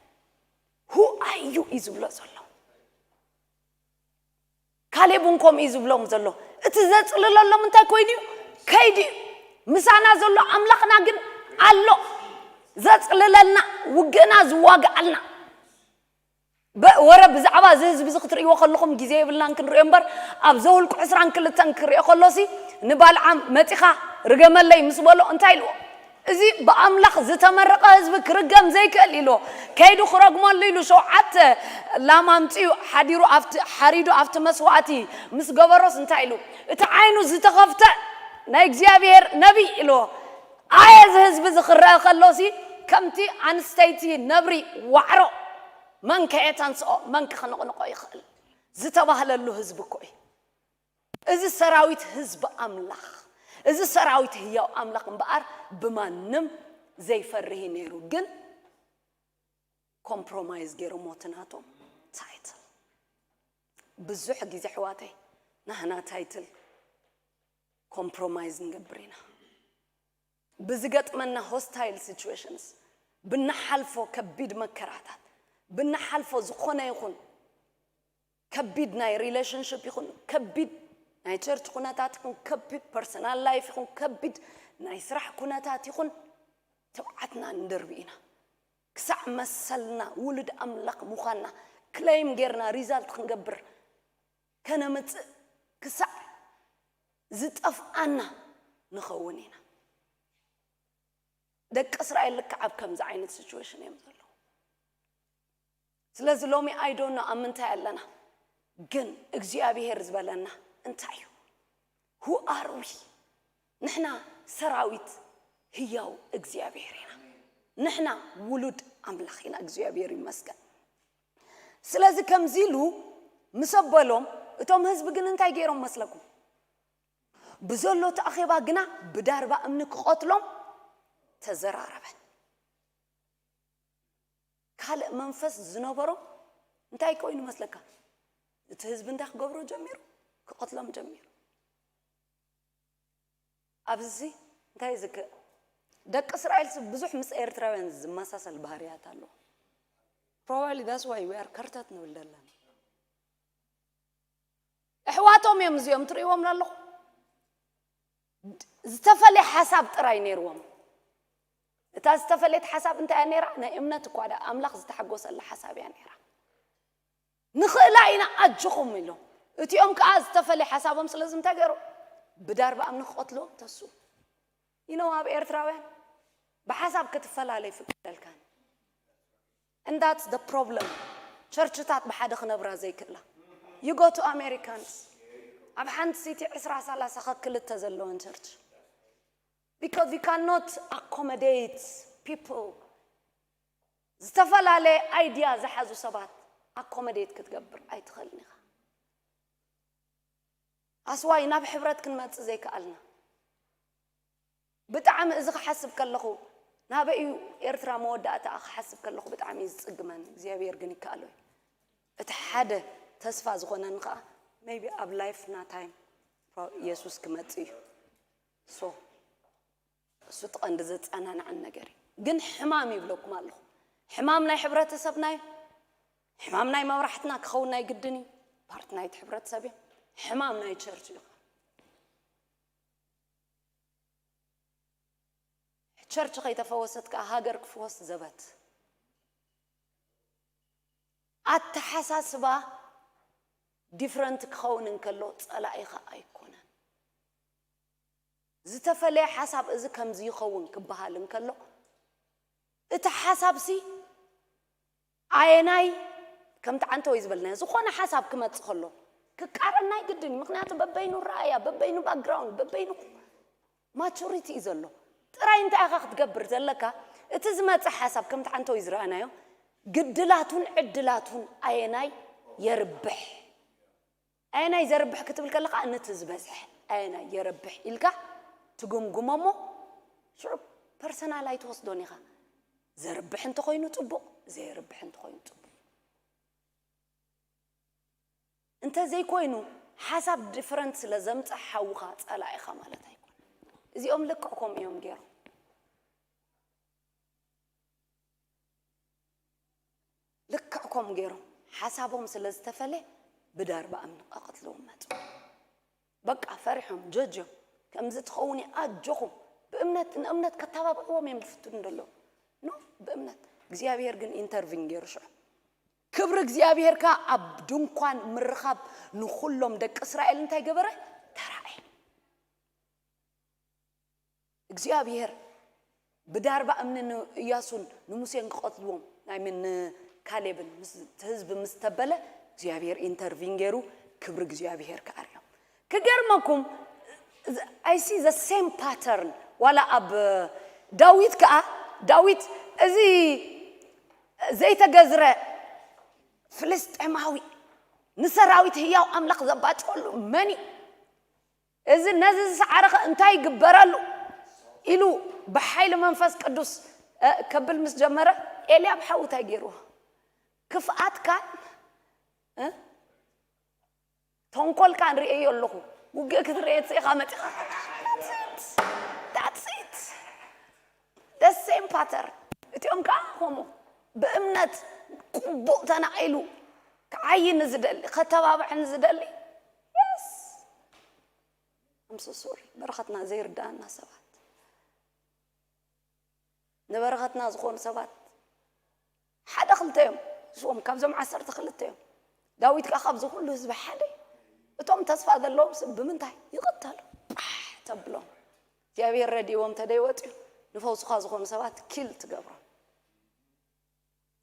Who are you እዩ ዝብሎ ዘሎ። ካሌብ እውን ከምኡ እዩ ዝብሎም ዘሎ። እቲ ዘጽልለሎም እንታይ ኮይኑ እዩ? ከይዱ እዩ። ምሳና ዘሎ ኣምላኽና ግን ኣሎ። ዘጽልለልና፣ ውግእና ዝዋግኣልና። በ- ወረ ብዛዕባ እዚ ህዝቢ እዚ ክትርእይዎ ከለኹም ግዜ የብልናን ክንርእዮ እምበር፣ ኣብ ዘውልቁ ዕስራን ክልተን ክርእዮ ከሎሲ ንባልዓም መጺኻ ርገመለይ ምስ በሎ እንታይ ኢልዎ? እዚ ብኣምላኽ ዝተመረቐ ህዝቢ ክርገም ዘይክእል ኢልዎ። ከይዱ ክረግመሉ ኢሉ ሸውዓተ ላም ኣምጺኡ ሓዲሩ ኣብቲ ሓሪዱ ኣብቲ መስዋእቲ ምስ ገበሮስ እንታይ ኢሉ? እቲ ዓይኑ ዝተኸፍተ ናይ እግዚኣብሔር ነቢይ ኢልዎ። ኣየ እዚ ህዝቢ እዚ ክረአ ከሎሲ ከምቲ ኣንስተይቲ ነብሪ ዋዕሮ መን ከየተንስኦ መን ከኽንቕንቆ ይኽእል ዝተባህለሉ ህዝቢ እኮ እዩ። እዚ ሰራዊት ህዝቢ ኣምላኽ፣ እዚ ሰራዊት ህያው ኣምላኽ እምበኣር ብማንም ዘይፈርህ እዩ ነይሩ። ግን ኮምፕሮማይዝ ገይሮሞ እቲ ናቶም ታይትል። ብዙሕ ግዜ ኣሕዋተይ ናህና ታይትል ኮምፕሮማይዝ ንገብር ኢና። ብዝገጥመና ሆስታይል ሲቹዌሽንስ፣ ብንሓልፎ ከቢድ መከራታት፣ ብንሓልፎ ዝኾነ ይኹን ከቢድ ናይ ሪሌሽንሽፕ ይኹን ከቢድ ናይ ቸርች ኩነታት ይኹን ከቢድ ፐርሰናል ላይፍ ይኹን ከቢድ ናይ ስራሕ ኩነታት ይኹን ትብዓትና ንደርቢ ኢና። ክሳዕ መሰልና ውሉድ ኣምላኽ ምዃንና ክለይም ጌርና ሪዛልት ክንገብር ከነምጽእ ክሳዕ ዝጠፍኣና ንኸውን ኢና። ደቂ እስራኤል ልክዕ ኣብ ከምዚ ዓይነት ሲቹዌሽን እዮም ዘለዉ። ስለዚ ሎሚ I don't know ኣብ ምንታይ ኣለና፣ ግን እግዚኣብሄር ዝበለና እንታይ እዩ? Who are we? ንሕና ሰራዊት ህያው እግዚኣብሄር ኢና። ንሕና ውሉድ ኣምላኽ ኢና። እግዚኣብሄር ይመስገን። ስለዚ ከምዚ ኢሉ ምስ ኣበሎም እቶም ህዝቢ ግን እንታይ ገይሮም መስለኩም? ብዘሎ እቲ ኣኼባ ግና ብዳርባ እምኒ ክቐትሎም ተዘራረበ። ካልእ መንፈስ ዝነበሮ እንታይ ኮይኑ መስለካ? እቲ ህዝቢ እንታይ ክገብሮ ጀሚሩ? ክቐትሎም ጀሚሩ። ኣብዚ እንታይ ዝክ ደቂ እስራኤል ብዙሕ ምስ ኤርትራውያን ዝመሳሰል ባህርያት ኣለዎ። Probably that's why we are ከርተት ንብል ዘለና። ኣሕዋቶም እዮም እዚኦም፣ ትርእይዎም ኣለኹ። ዝተፈለየ ሓሳብ ጥራይ ነይርዎም። እታ ዝተፈለየት ሓሳብ እንታይ እያ ነይራ? ናይ እምነት እኳ ደኣ ኣምላኽ ዝተሓጎሰላ ሓሳብ እያ ነይራ። "ንኽእላ ኢና ኣጆኹም" ኢሎም። እቲኦም ከኣ ዝተፈለየ ሓሳቦም ስለዚ እንታይ ገይሩ? ብዳርባ እምኒ ክቐትልዎም ተስኡ። You know፣ ኣብ ኤርትራውያን ብሓሳብ ክትፈላለ ይፍቀደልካን። And that's the problem። ቸርችታት ብሓደ ክነብራ ዘይክእላ። You go to Americans፣ ኣብ ሓንቲ ሲቲ ዕስራ ሰላሳ ከክልተ ዘለወን ቸርች፣ because you cannot accommodate people። ዝተፈላለየ ኣይድያ ዝሓዙ ሰባት ኣኮመዴት ክትገብር ኣይትኽእልን ኢኻ። ኣስዋይ ናብ ሕብረት ክንመጽእ ዘይከኣልና። ብጣዕሚ እዚ ክሓስብ ከለኹ፣ ናበይ እዩ ኤርትራ መወዳእታኣ ክሓስብ ከለኹ ብጣዕሚ እዩ ዝጽግመኒ። እግዚኣብሔር ግን ይከኣሎ እዩ። እቲ ሓደ ተስፋ ዝኾነኒ ከኣ፣ maybe ኣብ ላይፍና ታይም የሱስ ክመጽእ እዩ። So እሱ እቲ ቀንዲ ዘጸናንዐን ነገር እዩ። ግን ሕማም ይብለኩም ኣለኹ። ሕማም ናይ ሕብረተሰብና እዩ። ሕማም ናይ መብራሕትና ክኸውን ናይ ግድን እዩ። ፓርቲ ናይቲ ሕብረተሰብ እዮም። ሕማም ናይ ቸርች እዩ። ቸርች ከይተፈወሰት ከኣ ሃገር ክፍወስ ዘበት። ኣተሓሳስባ ዲፍረንት ክኸውን እንከሎ ጸላኢኻ ኣይኮነን። ዝተፈለየ ሓሳብ እዚ ከምዚ ይኸውን ክበሃል እንከሎ፣ እቲ ሓሳብሲ ኣየናይ፣ ከምቲ ዓንተወይ ዝበልናዮ፣ ዝኾነ ሓሳብ ክመጽእ ከሎ ክቃረን ናይ ግድን እዩ። ምኽንያቱ በበይኑ ረኣያ፣ በበይኑ ባክግራውንድ፣ በበይኑ ማቹሪቲ እዩ ዘሎ። ጥራይ እንታይ ኢኻ ክትገብር ዘለካ? እቲ ዝመጽእ ሓሳብ ከምቲ ዓንተወይ ዝረኣናዮ ግድላቱን ዕድላቱን ኣየናይ የርብሕ? ኣየናይ ዘርብሕ ክትብል ከለኻ፣ ነቲ ዝበዝሐ ኣየናይ የርብሕ ኢልካ ትግምግሞ እሞ፣ ሽዑ ፐርሰናል ኣይትወስዶን ኢኻ። ዘርብሕ እንተኾይኑ ጽቡቕ፣ ዘየርብሕ እንተኾይኑ ጽቡቕ። እንተ ዘይኮይኑ፣ ሓሳብ ዲፍረንት ስለ ዘምጽእ ሓውኻ ጸላኢኻ ማለት ኣይኮነን። እዚኦም ልክዕ ከምኡ እዮም ገይሮም። ልክዕ ከምኡ ገይሮም ሓሳቦም ስለ ዝተፈለ ብዳርባ እምኒ ክቐትልዎም መጹ። በቃ ፈሪሖም ጀጅ እዮም። ከምዚ ትኸውን እየ ኣጆኹም። ብእምነት፣ ንእምነት ከተባብዕዎም እዮም ዝፍትኑ ዘለዉ። ኖ፣ ብእምነት። እግዚኣብሔር ግን ኢንተርቪን ገይሩ ሽዑ። ክብሪ እግዚኣብሔር ከኣ ኣብ ድንኳን ምርኻብ ንኹሎም ደቂ እስራኤል እንታይ ገበረ? ተራእየ። እግዚኣብሔር ብዳርባ እምኒ ንእያሱን ንሙሴን ክቐትልዎም ናይ ምን ንካሌብን ምስ፣ እቲ ህዝቢ ምስ ተበለ እግዚኣብሔር ኢንተርቪን ገይሩ ክብሪ እግዚኣብሔር ክኣርዮም። ክገርመኩም፣ I see the same pattern። ዋላ ኣብ ዳዊት ከኣ፣ ዳዊት እዚ ዘይተገዝረ ፍልስጤማዊ ንሰራዊት ህያው ኣምላኽ ዘባጭወሉ መን እዩ? እዚ ነዚ ዝሰዓረ ኸ እንታይ ይግበረሉ? ኢሉ ብሓይሊ መንፈስ ቅዱስ፣ እ፣ ከብል ምስ ጀመረ፣ ኤልያብ ሓው እንታይ ገይርዎ? ክፍኣትካን፣ እ፣ ተንኮልካን ርእየዮ ኣለኹ። ውግእ ክትርእየ ኢኻ መጺኻ። That's it. That's it. The same pattern። እቲኦም ከኣ ከምኡ ብእምነት ቁቡቕ ተናቒሉ ክዓይ ንዝደሊ፣ ከተባብዕ ንዝደሊ፣ yes። I'm so sorry። በረኸትና ዘይርዳእና ሰባት፣ ንበረኸትና ዝኾኑ ሰባት ሓደ ክልተ እዮም። ንስኦም ካብዞም ዓሰርተ ክልተ እዮም። ዳዊት ከኣ ካብዚ ኩሉ ህዝቢ ሓደ እዩ። እቶም ተስፋ ዘለዎም ሰብ ብምንታይ ይቕተሉ? ጳሕ ተብሎም። እግዚኣብሔር ረድእዎም ተደይወፅዩ ንፈውስኻ ዝኾኑ ሰባት ኪል ትገብሮም።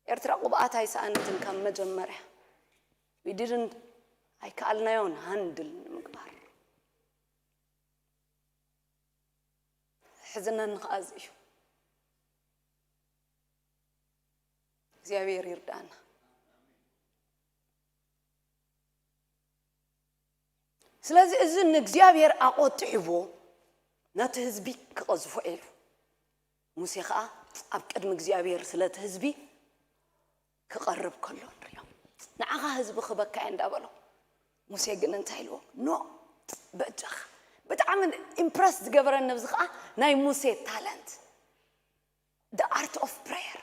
ኤርትራ ቅብኣት ኣይሰኣነትን ካብ መጀመርያ። We didn't፣ ኣይከኣልናዮን ሃንድል ንምግባር። ሕዝነኒ ከኣ እዚ እዩ። እግዚኣብሔር ይርዳእና። ስለዚ እዚ ንእግዚኣብሔር ኣቖጢዕዎ ነቲ ህዝቢ ክቐዝፎ ኢሉ። ሙሴ ኸኣ ኣብ ቅድሚ እግዚኣብሔር ስለቲ ህዝቢ ክቐርብ ከሎ ንሪኦ። ንዓኻ ህዝቢ ክበካ እየ እንዳበሎ። ሙሴ ግን እንታይ ኢልዎ? ኖ፣ በጃኻ። ብጣዕሚ ኢምፕረስ ዝገበረኒ ኣብዚ ኸኣ ናይ ሙሴ ታለንት። The art of prayer።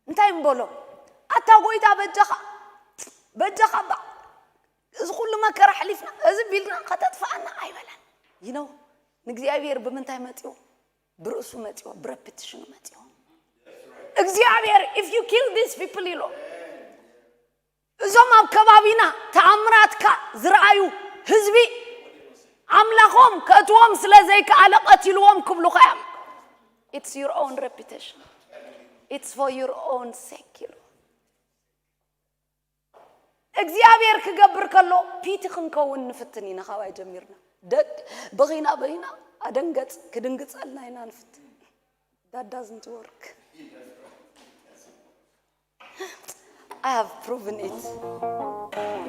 እንታይ ምበሎ? ኣታ ጎይታ በጃኻ፣ በጃኻ እባ፣ እዚ ኩሉ መከራ ኣሕሊፍና እዚ ቢልና ከተጥፍኣና ኣይበለን። You know ንእግዚኣብሔር ብምንታይ መፅዎ? ብርእሱ መፅዎ፣ ብረፕቲሽኑ መፅዎ። እግዚኣብሔር if you kill these people ኢሎ እዞም ኣብ ከባቢና ተኣምራትካ ዝረኣዩ ህዝቢ ኣምላኾም ከእትዎም ስለ ዘይከኣለ ቀቲልዎም ክብሉኻ እዮም። It's your own reputation. It's for your own sake ኢሉ እግዚኣብሔር ክገብር ከሎ ፒቲ ክንከውን ንፍትን ኢና። ካባይ ጀሚርና ደግ በኺና በኺና ኣደንገጽ ክድንግጸልና ኢና ንፍትን። That doesn't work. I have proven it.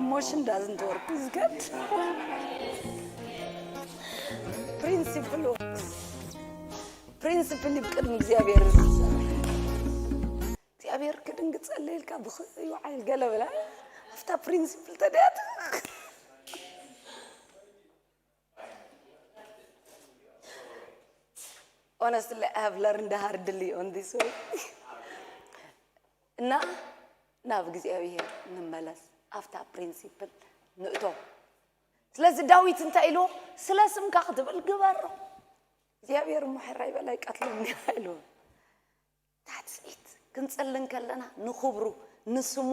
Emotion doesn't work with God. Principle works. Principle ይብቅድ እግዚኣብሔር እግዚኣብሔር ክድንግጸለ ኢልካ ብኽዩ ዓይል ገለ ብላ ኣብታ ፕሪንሲፕል ተደያት Honestly, I have learned hardly on this way. እና ናብ እግዚኣብሔር ንመለስ ኣብታ ፕሪንሲፕል ንእቶ ስለዚ ዳዊት እንታይ ኢልዎ ስለ ስምካ ክትብል ግበሮ እግዚኣብሔር እሞ ሕራይ በላይ ቀትለኒ ኢልዎ That's it ክንጽሊ እንከለና ንኽብሩ ንስሙ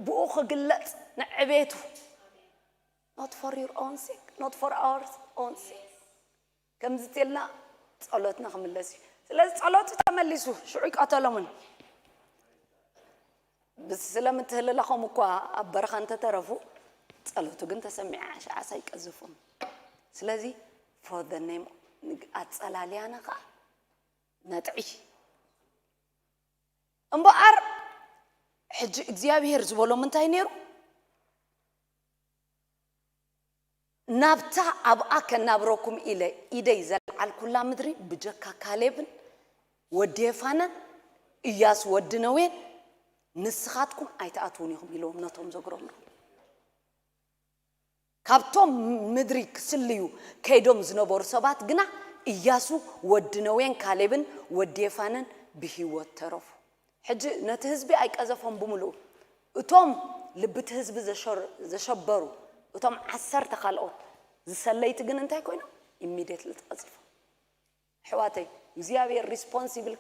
ብኡ ክግለጽ ንዕቤቱ not for your own sake not for our own sake ከምዚ ትልና ጸሎትና ክምለስ እዩ ስለዚ ጸሎቱ ተመሊሱ ሽዑ ይቀተሎምን ስለምትህልላኾም እኳ ኣብ በረኻ እንተተረፉ ጸሎቱ ግን ተሰሚዓ ሸዓስ ኣይቀዝፉም ስለዚ for the name ኣጸላልያና ከዓ ነጥዒ እምበኣር ሕጂ እግዚኣብሄር ዝበሎም እንታይ ነይሩ ናብታ ኣብኣ ከናብረኩም ኢለ ኢደይ ዘልዓልኩላ ምድሪ ብጀካ ካሌብን ወዲ የፋነን እያሱ ወዲ ነዌን ንስኻትኩም ኣይትኣትውን ኢኹም ኢልዎም ነቶም ዘግረምሉ ካብቶም ምድሪ ክስልዩ ከይዶም ዝነበሩ ሰባት ግና እያሱ ወዲ ነዌን ካሌብን ወዲ የፋነን ብህይወት ተረፉ። ሕጂ ነቲ ህዝቢ ኣይቀዘፎም ብምልኡ እቶም ልብቲ ህዝቢ ዘሸበሩ እቶም ዓሰርተ ካልኦት ዝሰለይቲ ግን እንታይ ኮይኖም ኢሚድየትሊ ተቐፂፎም። ኣሕዋተይ እግዚኣብሔር ሪስፖንሲብል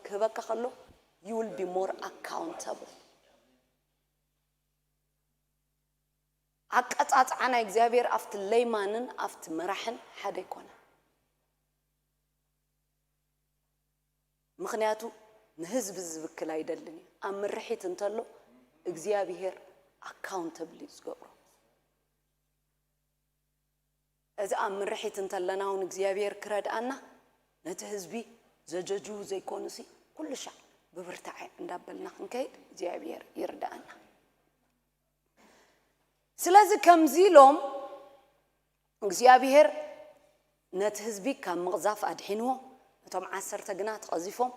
ክህበካ ከሎ you will be more accountable ኣቀጻጽዓ ናይ እግዚኣብሔር ኣብቲ ለይማንን ኣብቲ መራሕን ሓደ ኣይኮነ ምኽንያቱ ንህዝቢ ዝብክል ኣይደልን እዩ ኣብ ምርሒት እንተሎ እግዚኣብሔር ኣካውንተብል እዩ ዝገብሮ እዚ ኣብ ምርሒት እንተለና እውን እግዚኣብሔር ክረድኣና ነቲ ህዝቢ ዘጀጅዉ ዘይኮኑሲ ኩሉ ሻዕ ብብርታዐ እንዳበልና ክንከይድ እግዚኣብሔር ይርድኣና ስለዚ ከምዚ ኢሎም እግዚኣብሔር ነቲ ህዝቢ ካብ ምቕዛፍ ኣድሒንዎ እቶም ዓሰርተ ግና ተቐዚፎም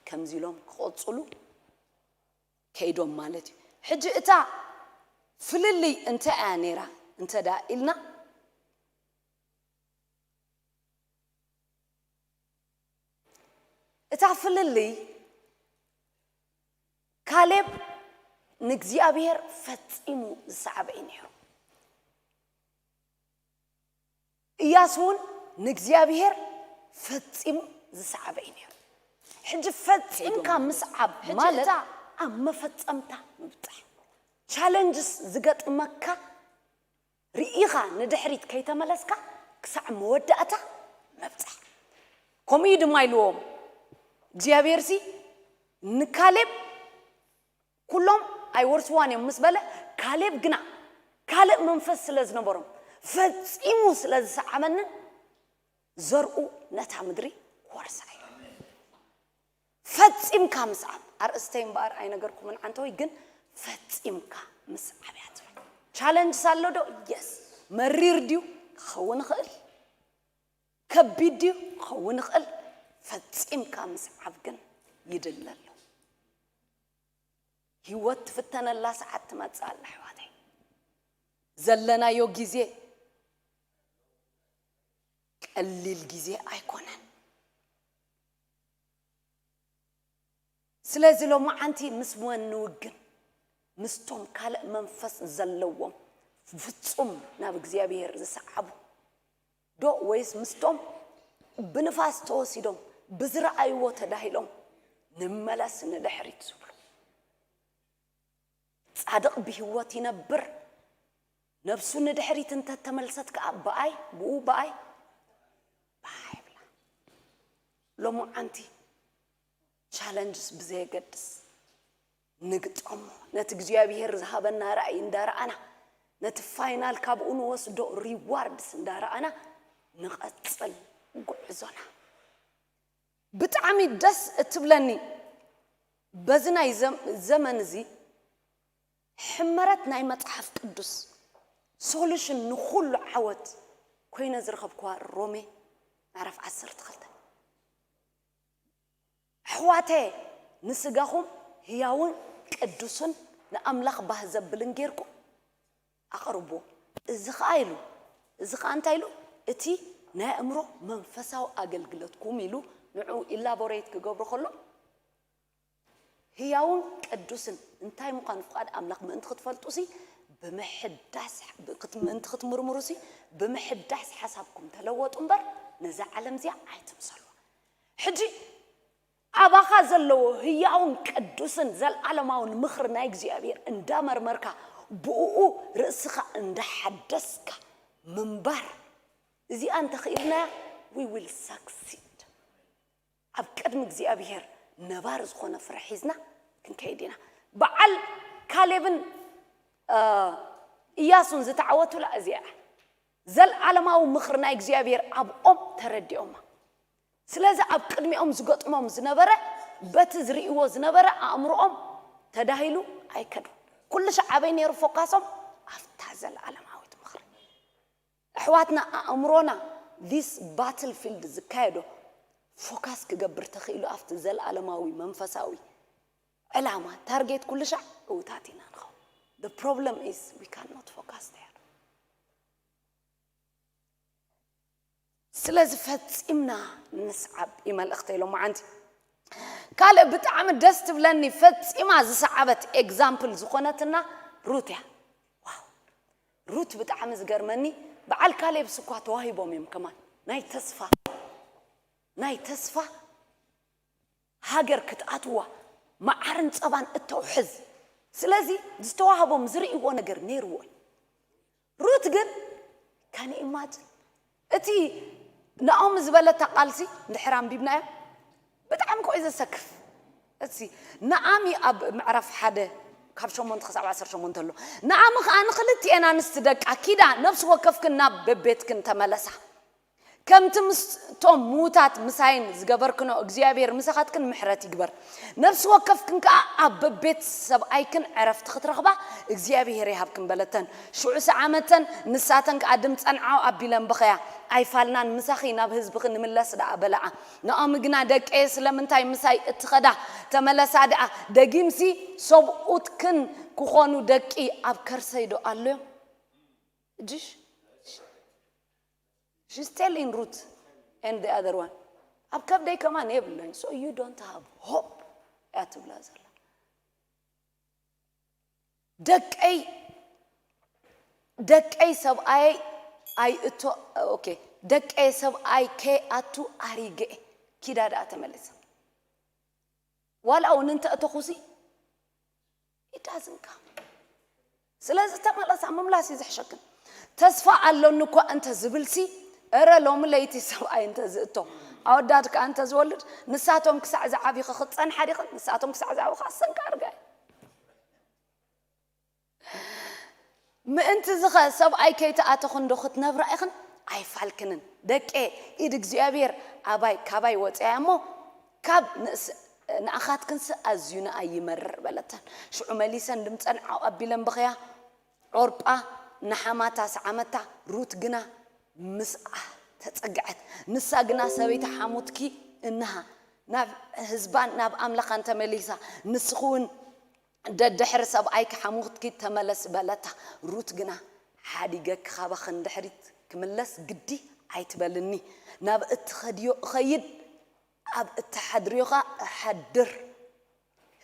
ከምዚ ኢሎም ክቐፅሉ ከይዶም ማለት እዩ ሕጂ እታ ፍልልይ እንታይ እያ ነይራ እንተ ዳ ኢልና እታ ፍልልይ ካሌብ ንእግዚኣብሔር ፈጺሙ ዝሰዓበ እዩ ነይሩ። እያሱ እውን ንእግዚኣብሔር ፈጺሙ ዝሰዓበ እዩ ነይሩ። ሕጂ ፈጺምካ ምስዓብ ማለት ኣብ መፈጸምታ ምብጻሕ ቻለንጅስ ዝገጥመካ ርኢኻ ንድሕሪት ከይተመለስካ ክሳዕ መወዳእታ ምብጻሕ። ከምኡ እዩ ድማ ኢልዎም እግዚኣብሔር ሲ ንካሌብ ኩሎም ኣይወርስዋን እዮም ምስ በለ ካሌብ ግና ካልእ መንፈስ ስለ ዝነበሮም ፈጺሙ ስለ ዝሰዓበንን ዘርኡ ነታ ምድሪ ክወርሳ እዩ። ፈጺምካ ምስዓብ ኣርእስተይ እምበኣር ኣይነገርኩምን ዓንተወይ ግን ፈጺምካ ምስዓብ እያ ትብል። ቻለንጅስ ኣሎ ዶ? የስ። መሪር ድዩ? ክኸውን ይኽእል። ከቢድ ድዩ? ክኸውን ይኽእል። ፈጺምካ ምስዓብ ግን ይድለ ኣሎ። ህይወት ትፍተነላ ሰዓት ትመጽእ ኣላ ኣሕዋተይ። ዘለናዮ ግዜ ቀሊል ግዜ ኣይኮነን። ስለዚ ሎማዓንቲ ምስ መን ንውግን? ምስቶም ካልእ መንፈስ ዘለዎም ፍጹም ናብ እግዚኣብሔር ዝሰዓቡ ዶ ወይስ ምስቶም ብንፋስ ተወሲዶም ብዝረኣይዎ ተዳሂሎም ንመለስ ንድሕሪት ዝብሉ? ጻድቕ ብህይወት ይነብር፣ ነብሱ ንድሕሪት እንተተመልሰት ከኣ ብኣይ ብኡ ብኣይ ብኣይ ብላ። ሎሙዓንቲ ቻለንጅስ ብዘየገድስ ንግጠሞ፣ ነቲ እግዚኣብሔር ዝሃበና ራእይ እንዳረኣና፣ ነቲ ፋይናል ካብኡ ንወስዶ ሪዋርድስ እንዳረኣና ንቐጽል ጉዕዞና። ብጣዕሚ ደስ እትብለኒ በዚ ናይ ዘም- ዘመን እዚ ሕመረት ናይ መጽሓፍ ቅዱስ ሶሉሽን ንኹሉ ዓወት ኮይነ ዝረኸብኩዋ ሮሜ ምዕራፍ ዓሰርተ ክልተ። ኣሕዋተየ፣ ንስጋኹም ህያውን ቅዱስን ንኣምላኽ ባህ ዘብልን ጌርኩም ኣቕርብዎ። እዚ ኸኣ ኢሉ፣ እዚ ኸኣ እንታይ ኢሉ? እቲ ናይ ኣእምሮ መንፈሳዊ ኣገልግሎትኩም ኢሉ ንዕኡ ኢላቦሬት ክገብሮ ከሎ ህያውን ቅዱስን እንታይ ምዃኑ ፍቓድ ኣምላኽ ምእንቲ ክትፈልጡ ሲ ብምሕዳስ ምእንቲ ክትምርምሩ ሲ ብምሕዳስ ሓሳብኩም ተለወጡ እምበር ነዛ ዓለም እዚኣ ኣይትምሰልዋ። ሕጂ ኣባኻ ዘለዎ ህያውን ቅዱስን ዘለዓለማውን ምኽሪ ናይ እግዚኣብሔር እንዳመርመርካ ብእኡ ርእስኻ እንዳሓደስካ ምንባር እዚኣ እንተኽኢልናያ we will succeed። ኣብ ቅድሚ እግዚኣብሔር ነባሪ ዝኾነ ፍረ ሒዝና ክንከይድ ኢና። በዓል ካሌብን እያሱን ዝተዓወቱላ እዚኣ ዘለዓለማዊ ምኽሪ ናይ እግዚኣብሔር ኣብኦም ተረዲኦማ። ስለዚ ኣብ ቅድሚኦም ዝገጥሞም ዝነበረ በቲ ዝርእይዎ ዝነበረ ኣእምሮኦም ተዳሂሉ ኣይከዱን። ኩሉ ሻዕ ኣበይ ነይሩ ፎካሶም? ኣብታ ዘለዓለማዊት ምኽሪ። ኣሕዋትና ኣእምሮና this battle field ዝካየዶ ፎካስ ክገብር ተኽኢሉ ኣብቲ ዘለዓለማዊ መንፈሳዊ ዕላማ ታርጌት ኩሉ ሻዕ እውታት ኢና ንኸውን። The problem is we cannot focus there። ስለዚ ፈጺምና ንስዓብ እዩ መልእኽተይ ሎማዓንቲ። ካልእ ብጣዕሚ ደስ ትብለኒ ፈጺማ ዝሰዓበት ኤግዛምፕል ዝኾነትና ሩት እያ። ዋው፣ ሩት ብጣዕሚ ዝገርመኒ በዓል ካሌብስ እኳ ተዋሂቦም እዮም ከማን ናይ ተስፋ ናይ ተስፋ ሃገር ክትኣትዋ መዓርን ጸባን እተውሕዝ። ስለዚ ዝተዋህቦም ዝርእይዎ ነገር ነይርዎ እዩ። ሩት ግን ከነ ኢማጅን እቲ ናኦሚ ዝበለታ ቃልሲ እንድሕር ኣንቢብናዮ ብጣዕሚ ኮ እዩ ዘሰክፍ። እቲ ናኣሚ ኣብ ምዕራፍ ሓደ ካብ ሸሞንተ ክሳብ ዓሰርተ ሸሞንተ ኣሎ። ናኣሚ ከኣ ንኽልቲኤን ኣንስቲ ደቃ ኪዳ ነፍሲ ወከፍክን ናብ በቤትክን ተመለሳ። ከምቲ ምስቶም ምዉታት ምሳይን ዝገበርክኖ እግዚኣብሔር ምሳኻትክን ምሕረት ይግበር። ነፍሲ ወከፍክን ከኣ ኣብ በቤት ሰብኣይክን ዕረፍቲ ክትረኽባ እግዚኣብሔር ይሃብክን በለተን። ሽዑ ሰዓመተን፣ ንሳተን ከኣ ድምፀን ዓው ኣቢለን በኸያ። ኣይፋልናን፣ ምሳኺ ናብ ህዝብኺ ንምለስ ደኣ በለዓ። ናኦሚ ግና ደቀየ ስለምንታይ ምሳይ እትኸዳ? ተመለሳ ደኣ፣ ደጊምሲ ሰብኡትክን ክኾኑ ደቂ ኣብ ከርሰይ ዶ ኣሎዮም? እጅሽ She's telling Ruth and the other one ኣብ ከብደይ ከማን የብለኝ so you don't have hope እያ ትብላ ዘላ። ደቀይ ደቀይ ሰብኣየይ ኣይእቶ okay ደቀይ ሰብኣይ ከይኣቱ ኣሪገ ኪዳ ደኣ ተመሊሳ ዋላ እውን እንተ እተኹሲ it doesn't come ስለዚ ተመለሳ ምምላስ እዩ ዝሕሸክን ተስፋ ኣሎኒ እኳ እንተ ዝብልሲ እረ ሎሚ ለይቲ ሰብኣይ እንተ ዝእቶ ኣወዳት ከዓ እንተ ዝወልድ ንሳቶም ክሳዕ ዝዓብዩ ክፀንሓ ዲኽን ንሳቶም ክሳዕ ዝዓብዩ ከዓ ሰንካ ኣርጋ ምእንቲ ዝኸ ሰብኣይ ከይተኣተኹ እንዶ ክትነብራ ኢኽን ኣይፋልክንን ደቄ ኢድ እግዚኣብሔር ኣባይ ካባይ ወፅያ እሞ ካብ ንእስ ንኣኻትክንስ ኣዝዩ ንኣይ ይመርር በለተን ሽዑ መሊሰን ድምፀን ዓው ኣቢለን በኸያ ዖርጳ ንሓማታ ሰዓመታ ሩት ግና ምስኣ ተፀግዐት ንሳ ግና ሰበይቲ ሓሙትኪ እንሃ ናብ ህዝባን ናብ ኣምላኻን ተመሊሳ ንስኺ እውን ደድሕሪ ሰብኣይኪ ሓሙኽትኪ ተመለስ በለታ። ሩት ግና ሓዲገኪ ካባኺ ንድሕሪት ክምለስ ግዲ ኣይትበልኒ። ናብ እትኸድዮ እኸይድ፣ ኣብ እትሓድርዮ ኸኣ እሓድር።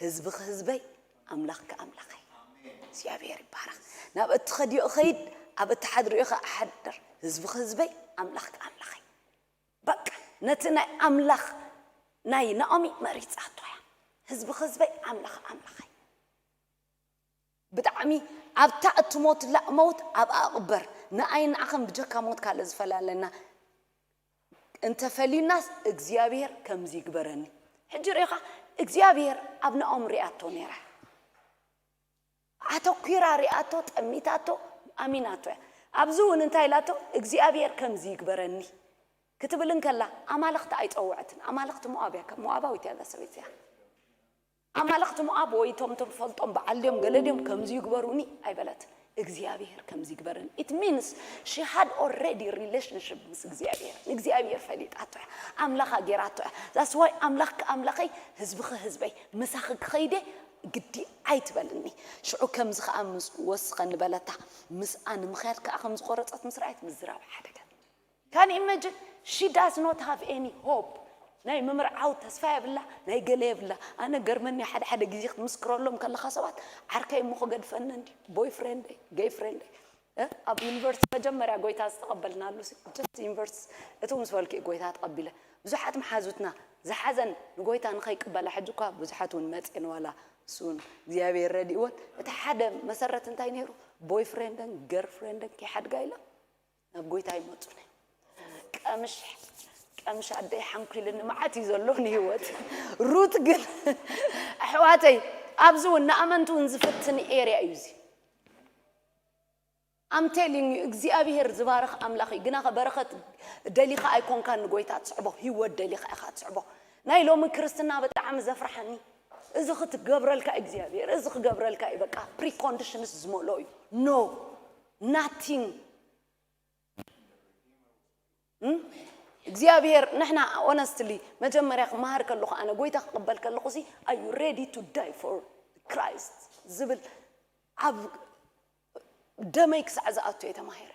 ህዝብኺ ህዝበይ፣ ኣምላኽኪ ኣምላኸይ። እግዚኣብሔር ይባረኽ። ናብ እትኸድዮ እኸይድ፣ ኣብ እትሓድርዮ ኸኣ እሓድር። ህዝብኺ ህዝበይ፣ ኣምላኽኪ ኣምላኸይ። በቃ ነቲ ናይ ኣምላኽ ናይ ናኦሚ መሪጻቶ እያ። ህዝብኺ ህዝበይ፣ ኣምላኽ ኣምላኸይ። ብጣዕሚ ኣብታ እትሞትላ መውት ኣብኣ እቕበር። ንኣይ ንዓኽን ብጀካ ሞት ካልእ ዝፈላለና እንተፈልዩናስ እግዚኣብሔር ከምዚ ይግበረኒ። ሕጂ ርኢኻ እግዚኣብሔር ኣብ ናኦም ሪኣቶ ነይራ። ኣተኲራ ሪኣቶ፣ ጠሚታቶ፣ ኣሚናቶ እያ። ኣብዚ እውን እንታይ ኢላቶ? እግዚኣብሔር ከምዚ ይግበረኒ ክትብል እንከላ ኣማልኽቲ ኣይጸውዐትን። ኣማልኽቲ ሞኣብ እያ፣ ሞኣባዊት እያ እዛ ሰበይቲ እዚኣ። ኣማልኽቲ ሞኣብ ወይ እቶም ትፈልጦም በዓል ድዮም ገለ ድዮም ከምዚ ይግበሩኒ ኣይበለትን። እግዚኣብሔር ከምዚ ይግበረኒ። It means she had already relationship ምስ እግዚኣብሔር። ንእግዚኣብሔር ፈሊጣቶ እያ። ኣምላኻ ጌራቶ እያ። That's why ኣምላኽኪ ኣምላኸይ፣ ህዝብኺ ህዝበይ፣ ምሳኺ ክኸይደ ግዲ ኣይትበልኒ። ሽዑ ከምዚ ኸኣ ምስ ወስኸኒ በለታ። ምስኣ ንምኽያድ ከኣ ከም ዝቖረጸት ምስ ረኣየት ምዝራብ ሓደገት። Can you imagine? She does not have any hope. ናይ ምምርዓው ተስፋ የብላ፣ ናይ ገለ የብላ። ኣነ ገርመኒ ሓደ ሓደ ግዜ ክትምስክረሎም ከለኻ ሰባት ዓርከይ እሞ ክገድፈኒ እንዲ ቦይ ፍሬንደይ፣ ገይ ፍሬንደይ። እ? ኣብ ዩኒቨርሲቲ መጀመርያ ጎይታ ዝተቐበልናሉ ሲ፣ just ዩኒቨርሲቲ እቱ ምስ በልኩ እየ ጎይታ ተቐቢለ። ብዙሓት መሓዙትና ዝሓዘን ንጎይታ ንኸይቅበላ ሕጂ እኳ ብዙሓት እውን መፅኤን ዋላ እሱ እውን እግዚኣብሔር ረዲእወን። እቲ ሓደ መሰረት እንታይ ነይሩ? ቦይ ፍሬንደን ገር ፍሬንደን ከይሓድጋ ኢሎም ናብ ጎይታ ይመጹ ነይ። ቀምሽ፣ ቀምሽ ኣደይ ሓንኩ ኢልኒ መዓት እዩ ዘሎ ንህይወት። ሩት ግን ኣሕዋተይ ኣብዚ እውን ንኣመንቲ እውን ዝፍትን ኤርያ እዩ እዚ። I'm telling you እግዚኣብሔር ዝባርኽ ኣምላኽ እዩ። ግናኸ በረኸት ደሊኻ ኣይኮንካን ንጎይታ ትስዕቦ፣ ህይወት ደሊኻ ኢኻ ትስዕቦ። ናይ ሎሚ ክርስትና ብጣዕሚ ዘፍርሓኒ እዚ ክትገብረልካ እግዚኣብሔር፣ እዚ ክገብረልካ እዩ። በቃ ፕሪኮንዲሽንስ ዝመልኦ እዩ። No, nothing እግዚኣብሔር ንሕና honestly መጀመርያ ክመሃር ከለኹ ኣነ ጎይታ ክቕበል ከለኹ ሲ are you ready to die for Christ ዝብል ኣብ ደመይ ክሳዕ ዝኣቱ እየ ተማሂረ።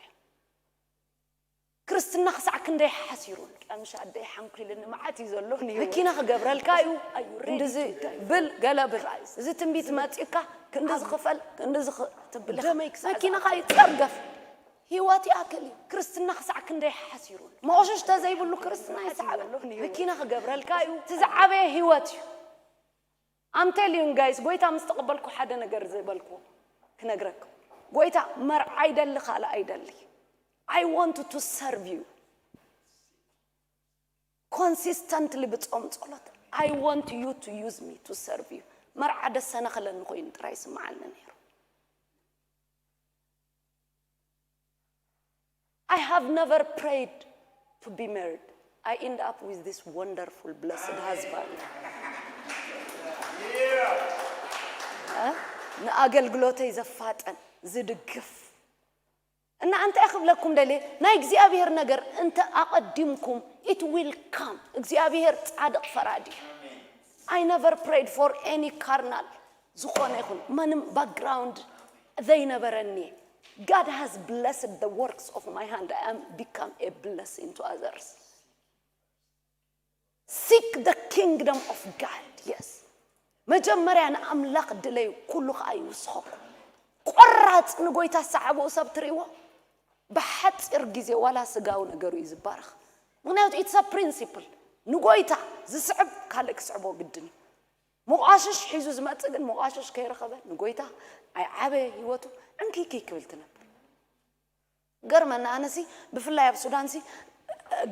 ክርስትና ክሳዕ ክንደይ ሓሲሩን ቀምሽ ኣደይ ሓንኩ ኢልኒ መዓት እዩ ዘሎ። መኪና ክገብረልካ እዩ። ክንድዚ ብል ገለ ብል እዚ ትንቢት መፂኡካ ክንድዚ ክፈል ክንድዚ ትብል መኪናኻ ይፀርገፍ። ህይወት ይኣክል እዩ። ክርስትና ክሳዕ ክንደይ ሓሲሩ። መቆሸሽ ተዘይብሉ ክርስትና ይስዓብ። መኪና ክገብረልካ እዩ። እቲ ዝዓበየ ህይወት እዩ። I'm telling you guys፣ ጎይታ ምስ ተቐበልኩ ሓደ ነገር ዝበልኩ ክነግረኩም። ጎይታ መርዓ ይደሊ ካልእ ኣይደሊ። I want to serve you። Consistently ብጾም ጸሎት I want you to use me to serve you። መርዓ ደሰነ ክለኒ ኮይኑ ጥራይ ይስምዓኒ ነይሩ። I have never prayed to be married. I end up with this wonderful blessed husband. እ? ንኣገልግሎተይ ዘፋጠን ዝድግፍ እና እንታይ ክብለኩም ደልየ ናይ እግዚኣብሔር ነገር እንተ ኣቐዲምኩም it will come። እግዚኣብሔር ጻድቕ ፈራዲ እዩ። I never prayed for any carnal ዝኾነ ይኹን ምንም background ዘይነበረኒ። God has blessed the works of my hand. I am become a blessing to others. Seek the kingdom of God. Yes. መጀመርያ ንኣምላኽ ድለዩ ኩሉ ከዓ ይውስኸኩም። ቆራፅ ንጎይታ ሰዓብኡ ሰብ ትርእይዎ ብሓፂር ግዜ ዋላ ስጋዊ ነገሩ እዩ ዝባረኽ። ምክንያቱ it's a principle። ንጎይታ ዝስዕብ ካልእ ክስዕቦ ግድን እዩ። መቋሽሽ ሒዙ ዝመፅእ ግን መቋሽሽ ከይረኸበ ንጎይታ ኣይዓበየ ህይወቱ ዕንክይክይ ክብል ትነብር። ገርመና ኣነሲ ብፍላይ ኣብ ሱዳንሲ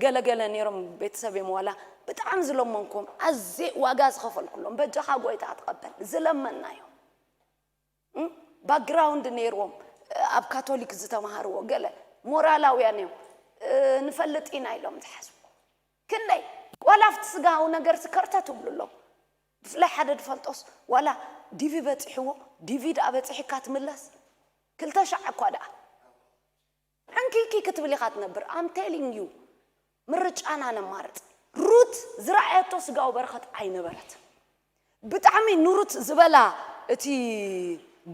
ገለገለ ነይሮም ቤተሰብ እዮም ዋላ ብጣዕሚ ዝለመንኩም ኣዝየ ዋጋ ዝኸፈልኩሎም በጃኻ ጎይታ ትቐበል ዝለመና እዮም። ባክግራውንድ ነይርዎም ኣብ ካቶሊክ ዝተምሃርዎ ገለ ሞራላውያን እዮም። ንፈልጥ ኢና ኢሎም ዝሓስቡ ክንደይ ዋላ ኣብቲ ስጋዊ ነገር ስከርተ ትብሉ ኣለዉ። ብፍላይ ሓደ ድፈልጦስ ዋላ ዲቪ በፂሕዎ ዲቪ ደኣ በፂሕካ ትምለስ ክልተ ሻዕ እኳ ደኣ ዕንኪኪ ክትብል ኢኻ ትነብር። I'm telling you ምርጫና ነማርፅ። ሩት ዝረኣየቶ ስጋዊ በረኸት ኣይነበረት። ብጣዕሚ ንሩት ዝበላ እቲ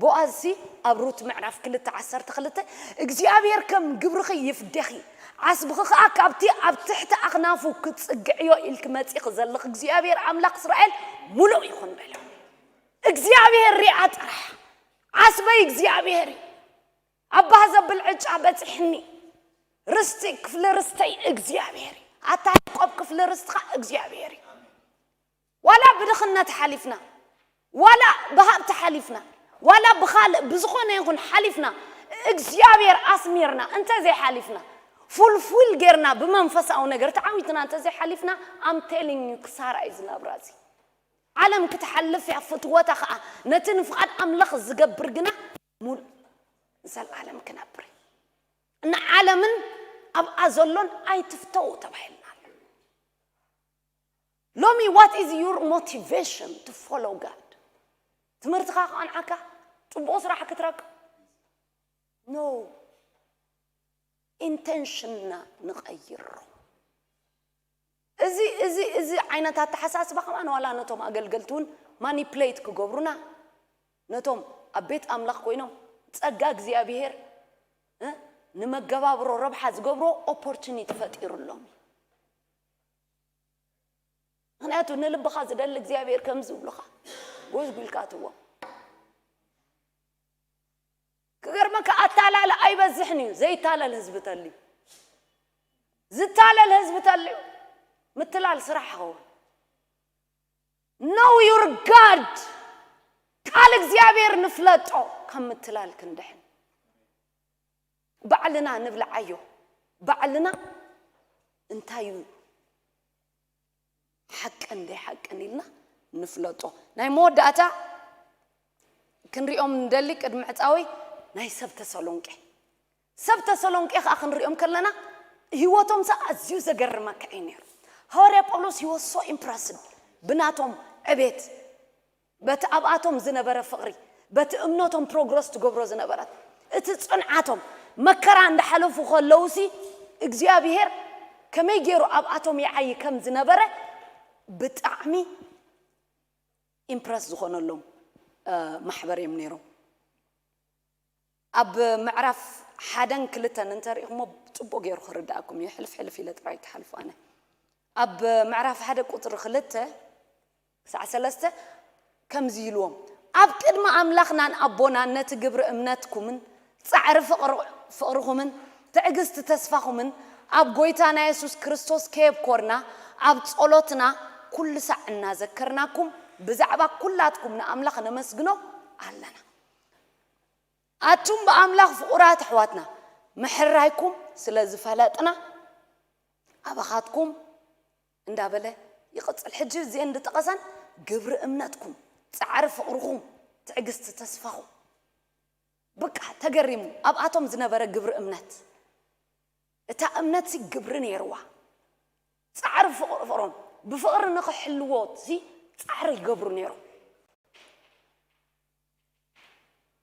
ቦኣዝሲ ኣብ ሩት ምዕራፍ ክልተ ዓሰርተ ክልተ እግዚኣብሔር ከም ግብርኺ ይፍደኺ ዓስብኺ ከዓ ካብቲ ኣብ ትሕቲ ኣኽናፉ ክትፅግዕዮ ኢልኪ መፂኺ ዘለኺ እግዚኣብሔር ኣምላኽ እስራኤል ሙሉእ ይኹን በሎ። እግዚኣብሔር ሪኣ ጥራሕ ዓስበይ እግዚኣብሔር እዩ። ኣባ ዘብል ዕጫ በፂሕኒ። ርስቲ ክፍሊ ርስተይ እግዚኣብሔር እዩ። ኣታ ያዕቆብ ክፍሊ ርስትኻ እግዚኣብሔር እዩ። ዋላ ብድኽነት ሓሊፍና፣ ዋላ ብሃብቲ ሓሊፍና፣ ዋላ ብኻልእ ብዝኾነ ይኹን ሓሊፍና፣ እግዚኣብሔር ኣስሚርና እንተዘይሓሊፍና፣ ፉልፉል ጌርና ብመንፈሳዊ ነገር ተዓዊትና እንተዘይሓሊፍና፣ ኣም ቴሊንግ ዩ ክሳራ እዩ ዝነብራ። እዚ ዓለም ክትሓልፍ እያ፣ ፍትወታ ኸዓ ነቲ ንፍቓድ ኣምላኽ ዝገብር ግና ሙሉእ ንዘለኣለም ክነብር እዩ። ንዓለምን ኣብኣ ዘሎን ኣይትፍተው ተባሂልና ኣሎ። ሎሚ what is your motivation to follow God? ትምህርትኻ ክቐንዓካ፣ ጽቡቕ ስራሕ ክትረክብ? No። ኢንቴንሽንና ንቐይሮ። እዚ እዚ እዚ ዓይነት ኣተሓሳስባ ከማን ዋላ ነቶም ኣገልገልቲ እውን ማኒፕሌት ክገብሩና፣ ነቶም ኣብ ቤት ኣምላኽ ኮይኖም ጸጋ እግዚኣብሔር እ፣ ንመገባብሮ ረብሓ ዝገብሮ ኦፖርቹኒቲ ፈጢሩሎም እዩ። ምክንያቱ ንልብኻ ዝደሊ እግዚኣብሔር ከም ዝብሉኻ ጎዝጉልካ ትዎም። ክገርመካ ኣታላለ ኣይበዝሕን እዩ። ዘይታለል ህዝቢ ተልዩ፣ ዝታለል ህዝቢ ተልዩ። ምትላል ስራሕ ይኸውን። Know your God። ቃል እግዚኣብሔር ንፍለጦ። ከም ምትላል ክንድሕን ባዕልና ንብልዓዮ። ባዕልና እንታይ እዩ ሓቅን ደይ ሓቅን ኢልና ንፍለጦ። ናይ መወዳእታ ክንሪኦም ንደሊ ቅድሚ ዕፃወይ ናይ ሰብ ተሰሎንቄ። ሰብ ተሰሎንቄ ከዓ ክንሪኦም ከለና ህይወቶም ሰ ኣዝዩ ዘገርመካ እዩ ነይሩ። ሃዋርያ ጳውሎስ he was so impressed ብናቶም ዕቤት፣ በቲ ኣብኣቶም ዝነበረ ፍቕሪ፣ በቲ እምነቶም ፕሮግረስ ትገብሮ ዝነበረት፣ እቲ ጽንዓቶም፣ መከራ እንዳሓለፉ ከለውሲ እግዚኣብሔር ከመይ ገይሩ ኣብኣቶም ይዓዪ ከም ዝነበረ ብጣዕሚ ኢምፕረስ ዝኾነሎም እ፣ ማሕበር እዮም ነይሮም። ኣብ ምዕራፍ ሓደን ክልተን እንተሪእኹሞ ጽቡቕ ገይሩ ክርዳእኩም እዩ። ሕልፍ ሕልፍ ኢለ ጥራይ ክሓልፎ ኣነ። ኣብ ምዕራፍ ሓደ ቁጽሪ ክልተ ክሳዕ ሰለስተ ከምዚ ኢልዎም፣ ኣብ ቅድሚ ኣምላኽናን ኣቦናን ነቲ ግብሪ እምነትኩምን ጻዕሪ ፍቕር-፣ ፍቕርኹምን ትዕግስቲ ተስፋኹምን ኣብ ጎይታና የሱስ ክርስቶስ ከየብኮርና ኣብ ጸሎትና ኩሉ ሳዕ እናዘከርናኩም ብዛዕባ ኩላትኩም ንኣምላኽ ነመስግኖ ኣለና። ኣቱም ብኣምላኽ ፍቑራት ኣሕዋትና፣ ምሕራይኩም ስለ ዝፈለጥና ኣባኻትኩም እንዳበለ ይቕጽል። ሕጂ እዚኤን ዝጠቐሰን ግብሪ እምነትኩም፣ ጻዕሪ ፍቕርኹም፣ ትዕግስቲ ተስፋኹም። ብቃ ተገሪሙ ኣብኣቶም ዝነበረ ግብሪ እምነት። እታ እምነትሲ ግብሪ ነይርዋ። ጻዕሪ ፍቕሪ ፍቕሮም ብፍቕሪ ንኽሕልዎ ሲ ጻዕሪ ይገብሩ ነይሮም።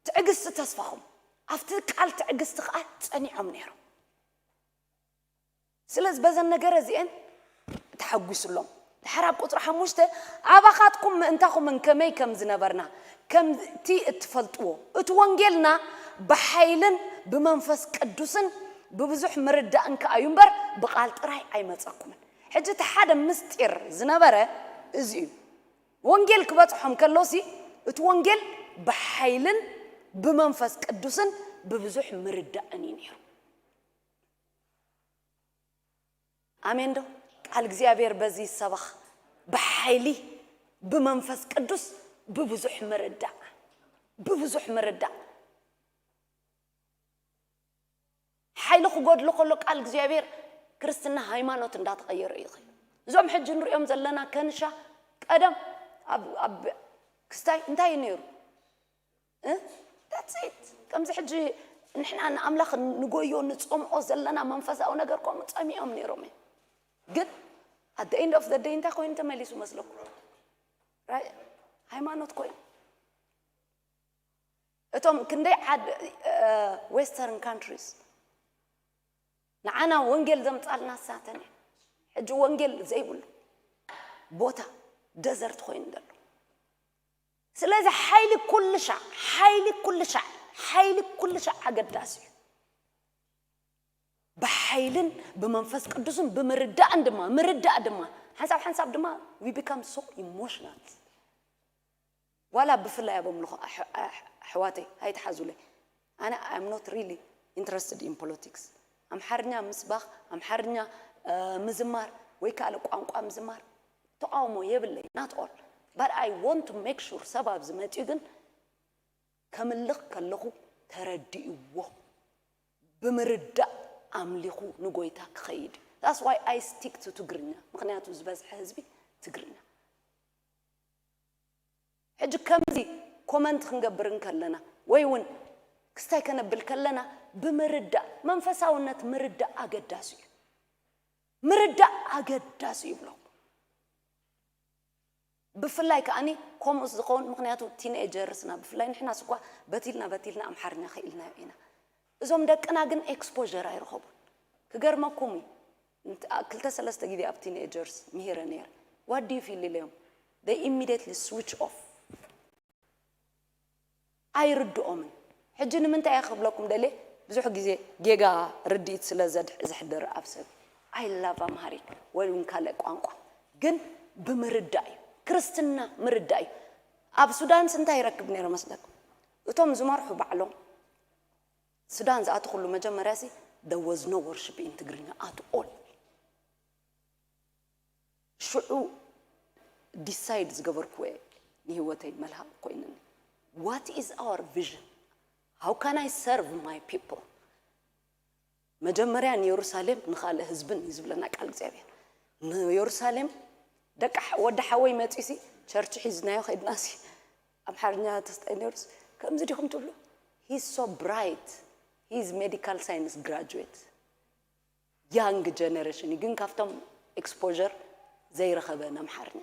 ትዕግስቲ ተስፋኹም፣ ኣብቲ ቃል ትዕግስቲ ኸዓ ጸኒዖም ነይሮም። ስለዚ በዘን ነገር እዚአን ተሓጒሱሎም። ድሓር ኣብ ቁጽሪ ሓሙሽተ ኣባኻትኩም ምእንታኹምን ከመይ ከም ዝነበርና ከምቲ እትፈልጥዎ፣ እቲ ወንጌልና ብሓይልን ብመንፈስ ቅዱስን ብብዙሕ ምርዳእን ከኣ እዩ እምበር ብቓል ጥራይ ኣይመጸኩምን። ሕጂ እቲ ሓደ ምስጢር ዝነበረ እዚ እዩ። ወንጌል ክበጽሖም ከሎሲ እቲ ወንጌል ብሓይልን ብመንፈስ ቅዱስን ብብዙሕ ምርዳእን እዩ ነይሩ። ኣሜን ዶ? ቃል እግዚኣብሔር በዚ ይሰበኽ። ብሓይሊ ብመንፈስ ቅዱስ ብብዙሕ ምርዳእ፣ ብብዙሕ ምርዳእ። ሓይሊ ክጎድሎ ከሎ ቃል እግዚኣብሔር ክርስትና ሃይማኖት እንዳተቐየረ እዩ ይኸይድ። እዞም ሕጂ ንሪኦም ዘለና ከንሻ ቀደም ኣብ፣ ኣብ ክስታይ እንታይ እዩ ነይሩ? እ? That's it። ከምዚ ሕጂ ንሕና ንኣምላኽ ንጎዮ ንጸምዖ ዘለና መንፈሳዊ ነገር ከምኡ ጸሚዖም ነይሮም እዮም። ግን at the end of the day እንታይ ኮይኑ ተመሊሱ መስለኩም? Right? ሃይማኖት ኮይኑ። እቶም ክንደይ ዓድ፣ እ፣ ዌስተርን ካንትሪስ ንዓና ወንጌል ዘምጻልና ሳተን እዩ። ሕጂ ወንጌል ዘይብሉ ቦታ ደዘርት ኮይኑ ዘሎ። ስለዚ ሓይሊ ኩሉ ሻዕ፣ ሓይሊ ኩሉ ሻዕ፣ ሓይሊ ኩሉ ሻዕ ኣገዳሲ እዩ። ብሓይልን ብመንፈስ ቅዱስን ብምርዳእን ድማ፣ ምርዳእ ድማ፣ ሓንሳብ ሓንሳብ ድማ we become so emotional። ዋላ ብፍላይ ኣብ ኣምልኾ ኣሕ-፣ ኣሕ-፣ ኣሕዋተይ ኣይትሓዙለይ። ኣነ I'm not really interested in politics። ኣምሓርኛ ምስባኽ፣ ኣምሓርኛ ምዝማር ወይ ካልእ ቋንቋ ምዝማር ተቓውሞ የብለይ፣ not all, but I want to make sure ሰብ ኣብዚ መፂኡ ግን ከምልኽ ከለኹ ተረዲእዎ፣ ብምርዳእ ኣምሊኹ ንጎይታ ክኸይድ እዩ። That's why I stick to ትግርኛ፣ ምኽንያቱ ዝበዝሐ ህዝቢ ትግርኛ። ሕጂ ከምዚ ኮመንት ክንገብር እንከለና ወይ እውን ክስታይ ከነብል ከለና ብምርዳእ፣ መንፈሳውነት ምርዳእ ኣገዳሲ እዩ። ምርዳእ ኣገዳሲ ይብሎ። ብፍላይ ከዓኒ ከምኡስ ዝኸውን፣ ምኽንያቱ ቲንኤጀርስና ብፍላይ ንሕናስ እኳ በቲልና በቲልና ኣምሓርኛ ክኢልናዮ ኢና። እዞም ደቅና ግን ኤክስፖር ኣይረኸቡን። ክገርመኩም እዩ፣ ክልተ ሰለስተ ግዜ ኣብ ቲንኤጀርስ ምሂረ ነይረ። What do you feel ኢለዮም፣ they immediately switch off። ኣይርድኦምን። ሕጂ ንምንታይ እየ ክብለኩም ደልየ፣ ብዙሕ ግዜ ጌጋ ርድኢት ስለ ዘሕድር ኣብ ሰብ። I love ኣምሃሪክ ወይ እውን ካልእ ቋንቋ፣ ግን ብምርዳእ እዩ። ክርስትና ምርዳእ እዩ። ኣብ ሱዳንስ እንታይ ይረክብ ነይረ መስለኩም? እቶም ዝመርሑ ባዕሎም ሱዳን ዝኣቱ ኩሉ መጀመርያ ሲ there was no worship in ትግርኛ at all። ሽዑ ዲሳይድ ዝገበርኩዎ እየ ንህይወተይ መልሃቕ ኮይንኒ። What is our vision? How can I serve my people? መጀመርያ ንየሩሳሌም ንኻልእ ህዝብን እዩ ዝብለና ቃል እግዚኣብሔር። ንየሩሳሌም ደቂ ወዲ ሓወይ መፂሲ ቸርች ሒዝናዮ ከይድናሲ ኣምሓርኛ ተስታይ ነሩስ ከምዚ ዲኹም ትብሉ? He's so bright, he's medical science graduate, young generation እዩ፣ ግን ካብቶም ኤክስፖር ዘይረኸበ ነምሓርኛ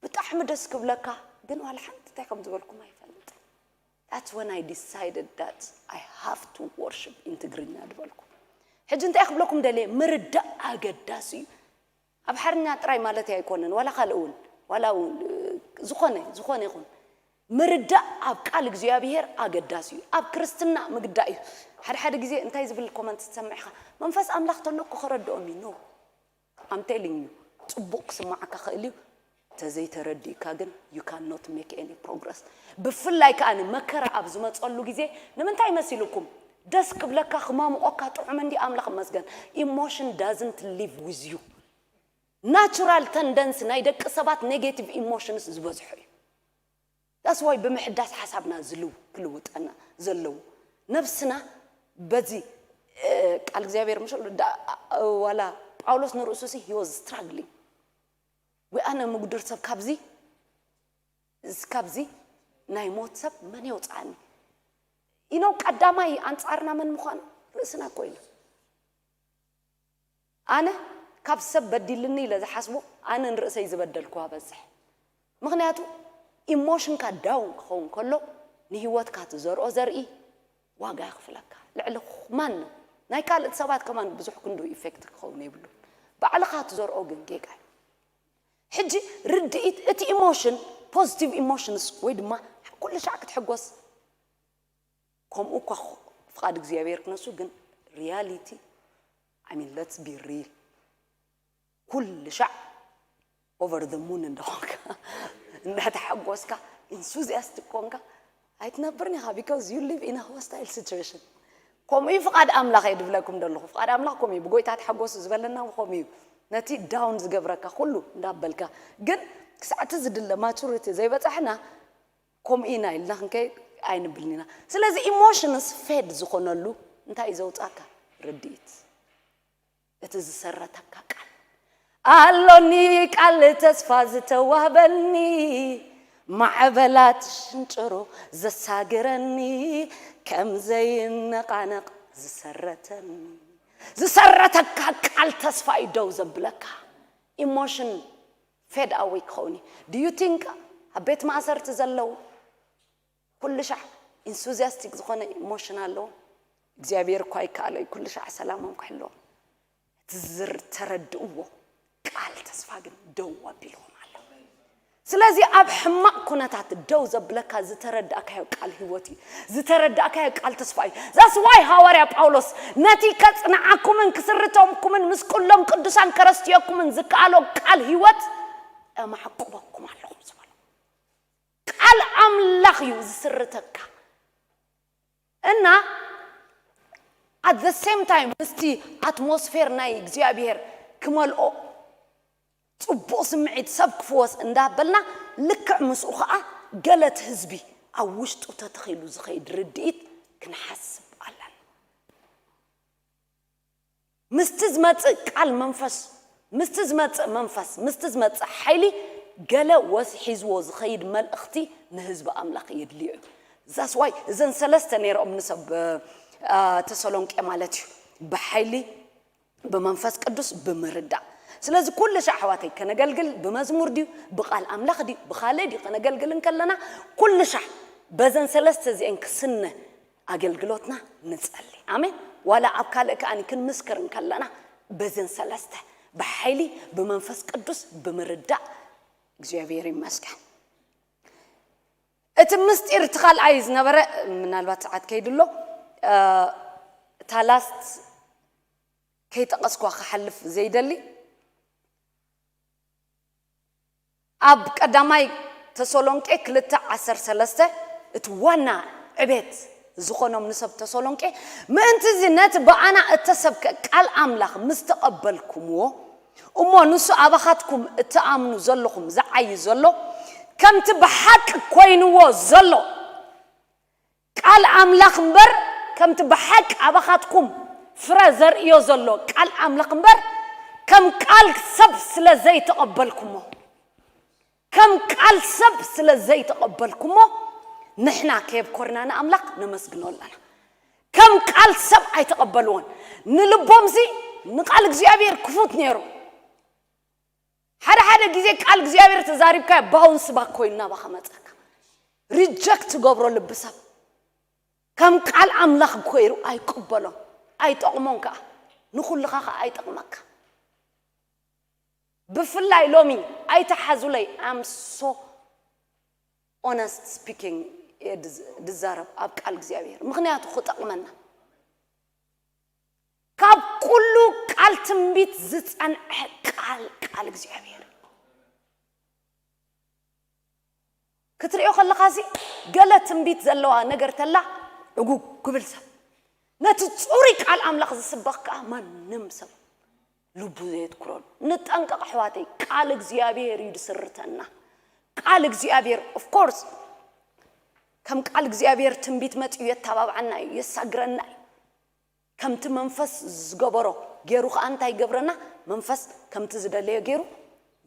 ብጣዕሚ ደስ ክብለካ። ግን ዋላ ሓንቲ እንታይ ከም ዝበልኩም ኣይፈልጥን። That's when I decided that I have to worship in ትግርኛ ዝበልኩ። ሕጂ እንታይ ክብለኩም ደልየ፣ ምርዳእ ኣገዳሲ እዩ። ኣብ ሓርኛ ጥራይ ማለት ኣይኮነን፣ ዋላ ካልእ እውን፣ ዋላ እውን ዝኾነ ዝኾነ ይኹን ምርዳእ ኣብ ቃል እግዚኣብሔር ኣገዳሲ እዩ። ኣብ ክርስትና ምግዳእ እዩ። ሓደ ሓደ ግዜ እንታይ ዝብል ኮመንት ትሰምዕ ኢኻ፣ መንፈስ ኣምላኽ ተሎ እኮ ከረድኦም እዩ። No, I'm telling you፣ ጽቡቕ ክስማዓካ ክእል እዩ። ተዘይተረዲእካ ግን you cannot make any progress። ብፍላይ ከኣ መከራ ኣብ ዝመጸሉ ግዜ ንምንታይ መሲልኩም ደስ ክብለካ ክማምቆካ ጥዑም እንዲ ኣምላኽ መስገን። Emotion doesn't live with you። ናቹራል ተንደንስ ናይ ደቂ ሰባት ኔጌቲቭ ኢሞሽንስ ዝበዝሑ እዩ። That's why ብምሕዳስ ሓሳብና ዝልው ክልውጠና ዘለዉ ነብስና በዚ ቃል እግዚኣብሔር ምሽ ዋላ ጳውሎስ ንርእሱ ሲ he was struggling። ወይ ኣነ ምጉድር ሰብ ካብዚ ካብዚ ናይ ሞት ሰብ መን የውፅኣኒ? ኢነው ቀዳማይ ኣንፃርና መን ምዃኑ ርእስና እኮ ኢና። ኣነ ካብ ሰብ በዲልኒ ኢለ ዝሓስቦ ኣነ ንርእሰይ ዝበደልኩ ኣበዝሕ። ምኽንያቱ ኢሞሽንካ ዳውን ክኸውን ከሎ ንህይወትካ ትዘርኦ ዘርኢ ዋጋ የኽፍለካ። ልዕሊ ማንም ናይ ካልእት ሰባት ከማን ብዙሕ ክንዱ ኢፌክት ክኸውን የብሉን። ባዕልኻ ትዘርኦ ግን ጌጋ እዩ። ሕጂ ርድኢት እቲ ኢሞሽን ፖዚቲቭ ኢሞሽንስ ወይ ድማ ኩሉ ሻዕ ክትሕጎስ ከምኡ እኳ ፍቓድ እግዚኣብሔር ክነሱ ግን ሪያሊቲ I mean let's be real ኩሉ ሻዕ over the moon እንደኾንካ እንዳተሓጎስካ ኢንሱዚያስት ኮንካ ኣይትነብርን ኢኻ because you live in a hostile situation። ከምኡ እዩ ፍቓድ ኣምላኽ እየ ድብለኩም ደለኹ። ፍቓድ ኣምላኽ ከምኡ እዩ። ብጎይታ ተሓጎሱ ዝበለና ከምኡ እዩ። ነቲ ዳውን ዝገብረካ ኩሉ እንዳበልካ ግን ክሳዕቲ ዝድለ ማቹሪቲ ዘይበጻሕና ከምኡ ኢና ኢልና ክንከይድ ኣይንብልን ኢና። ስለዚ ኢሞሽንስ ፌድ ዝኾነሉ እንታይ እዩ ዘውጻካ? ርድኢት። እቲ ዝሰረተካ ቃል ኣሎኒ ቃል ተስፋ ዝተዋህበኒ ማዕበላት ሽንጭሮ ዘሳግረኒ ከም ዘይነቓነቕ ዝሰረተኒ ዝሰረተካ ቃል ተስፋ እዩ ደው ዘብለካ። ኢሞሽን ፌድ ኣወይ ክኸውን እዩ። Do you think ኣብ ቤት ማእሰርቲ ዘለዉ ኩሉ ሻዕ ኢንሱዚያስቲክ ዝኾነ ኢሞሽን ኣለዎም? እግዚኣብሔር እኳ ይከኣሎ እዩ ኩሉ ሻዕ ሰላሞም ክሕልዎም። እቲ ዝተረድእዎ ቃል ተስፋ ግን ደው ኣቢልዎም ኣሎ። ስለዚ ኣብ ሕማቕ ኩነታት ደው ዘብለካ ዝተረዳእካዮ ቃል ህይወት እዩ። ዝተረዳእካዮ ቃል ተስፋ እዩ። That's why ሃዋርያ ጳውሎስ ነቲ ከጽንዓኩምን ክስርተኩምን ምስ ኩሎም ቅዱሳን ከረስትየኩምን ዝከኣሎ ቃል ህይወት እማዕቁበኩም ኣለኹም ዝበሎ። ቃል ኣምላኽ እዩ ዝስርተካ። እና at the same time ምስቲ ኣትሞስፌር ናይ እግዚኣብሔር ክመልኦ፣ ጽቡቕ ስምዒት ሰብ ክፍወስ እንዳበልና፣ ልክዕ ምስኡ ኸዓ ገለት ህዝቢ ኣብ ውሽጡ ተተኺሉ ዝኸይድ ርድኢት ክንሓስብ ኣለና። ምስቲ ዝመጽእ ቃል መንፈስ፣ ምስቲ ዝመጽእ መንፈስ፣ ምስቲ ዝመጽእ ሓይሊ፣ ገለ ወስ ሒዝዎ ዝኸይድ መልእኽቲ ንህዝቢ ኣምላኽ የድልዮ እዩ። ዛስ ዋይ እዘን ሰለስተ ነይረኦም ንሰብ ተሰሎንቄ ማለት እዩ። ብሓይሊ፣ ብመንፈስ ቅዱስ፣ ብምርዳእ። ስለዚ ኩሉ ሻዕ ኣሕዋተይ ከነገልግል ብመዝሙር ድዩ፣ ብቃል ኣምላኽ ድዩ፣ ብኻልእ ድዩ ከነገልግል እንከለና፣ ኩሉ ሻዕ በዘን ሰለስተ እዚአን ክስነ ኣገልግሎትና ንጸሊ። ኣሜን። ዋላ ኣብ ካልእ ከኣኒ ክንምስክር እንከለና በዘን ሰለስተ፣ ብሓይሊ፣ ብመንፈስ ቅዱስ፣ ብምርዳእ። እግዚኣብሔር ይመስገን። እቲ ምስጢር እቲ ካልኣይ ዝነበረ፣ ምናልባት ሰዓት ከይድሎ፣ እታ ላስት ከይጠቐስኳ ክሓልፍ ዘይደሊ፣ ኣብ ቀዳማይ ተሰሎንቄ ክልተ ዓሰርተ ሰለስተ እቲ ዋና ዕቤት ዝኾኖም ንሰብ ተሰሎንቄ፣ ምእንቲ እዚ ነቲ ብኣና እተሰብከ ቃል ኣምላኽ ምስ ተቐበልኩምዎ፣ እሞ ንሱ ኣባኻትኩም እትኣምኑ ዘለኹም ዝዓዪ ዘሎ፣ ከምቲ ብሓቂ ኮይንዎ ዘሎ፣ ቃል ኣምላኽ እምበር፣ ከምቲ ብሓቂ ኣባኻትኩም ፍረ ዘርእዮ ዘሎ ቃል ኣምላኽ እምበር፣ ከም ቃል ሰብ ስለ ዘይተቐበልኩሞ፣ ከም ቃል ሰብ ስለ ዘይተቐበልኩሞ፣ ንሕና ከየብኮርና ንኣምላኽ ነመስግኖ ኣለና። ከም ቃል ሰብ ኣይተቐበልዎን። ንልቦምሲ ንቃል እግዚኣብሔር ክፉት ነይሩ። ሓደ ሓደ ግዜ ቃል እግዚኣብሔር ተዛሪብካ ባውንስ ባክ ኮይኑ ናባኻ መጸካ። ሪጀክት ትገብሮ ልቢ ሰብ። ከም ቃል ኣምላኽ ኮይሩ ኣይቅበሎን፣ ኣይጠቕሞን ከኣ። ንኹልኻ ከኣ ኣይጠቕመካ። ብፍላይ ሎሚ ኣይተሓዙለይ። I'm so honest speaking እየ ድዝ-፣ ድዛረብ ኣብ ቃል እግዚኣብሔር። ምኽንያቱ ክጠቕመና። ካብ ኩሉ ቃል ትንቢት ዝጸንዐ ቃል፣ ቃል እግዚኣብሔር። ክትሪኦ ከለኻሲ ገለ ትንቢት ዘለዋ ነገር ተላ ዕጉግ ክብል ሰብ። ነቲ ጽሩይ ቃል ኣምላኽ ዝስበኽ ከኣ ማንም ሰብ ልቡ ዘየትኩረሉ። ንጠንቀቕ ኣሕዋተይ፣ ቃል እግዚኣብሔር እዩ ዝስርተና። ቃል እግዚኣብሔር፣ of course፣ ከም ቃል እግዚኣብሔር ትንቢት መጺኡ የተባብዓና እዩ፣ የሳግረና እዩ። ከምቲ መንፈስ ዝገበሮ ገይሩ ኸኣ እንታይ ይገብረና? መንፈስ ከምቲ ዝደለዮ ገይሩ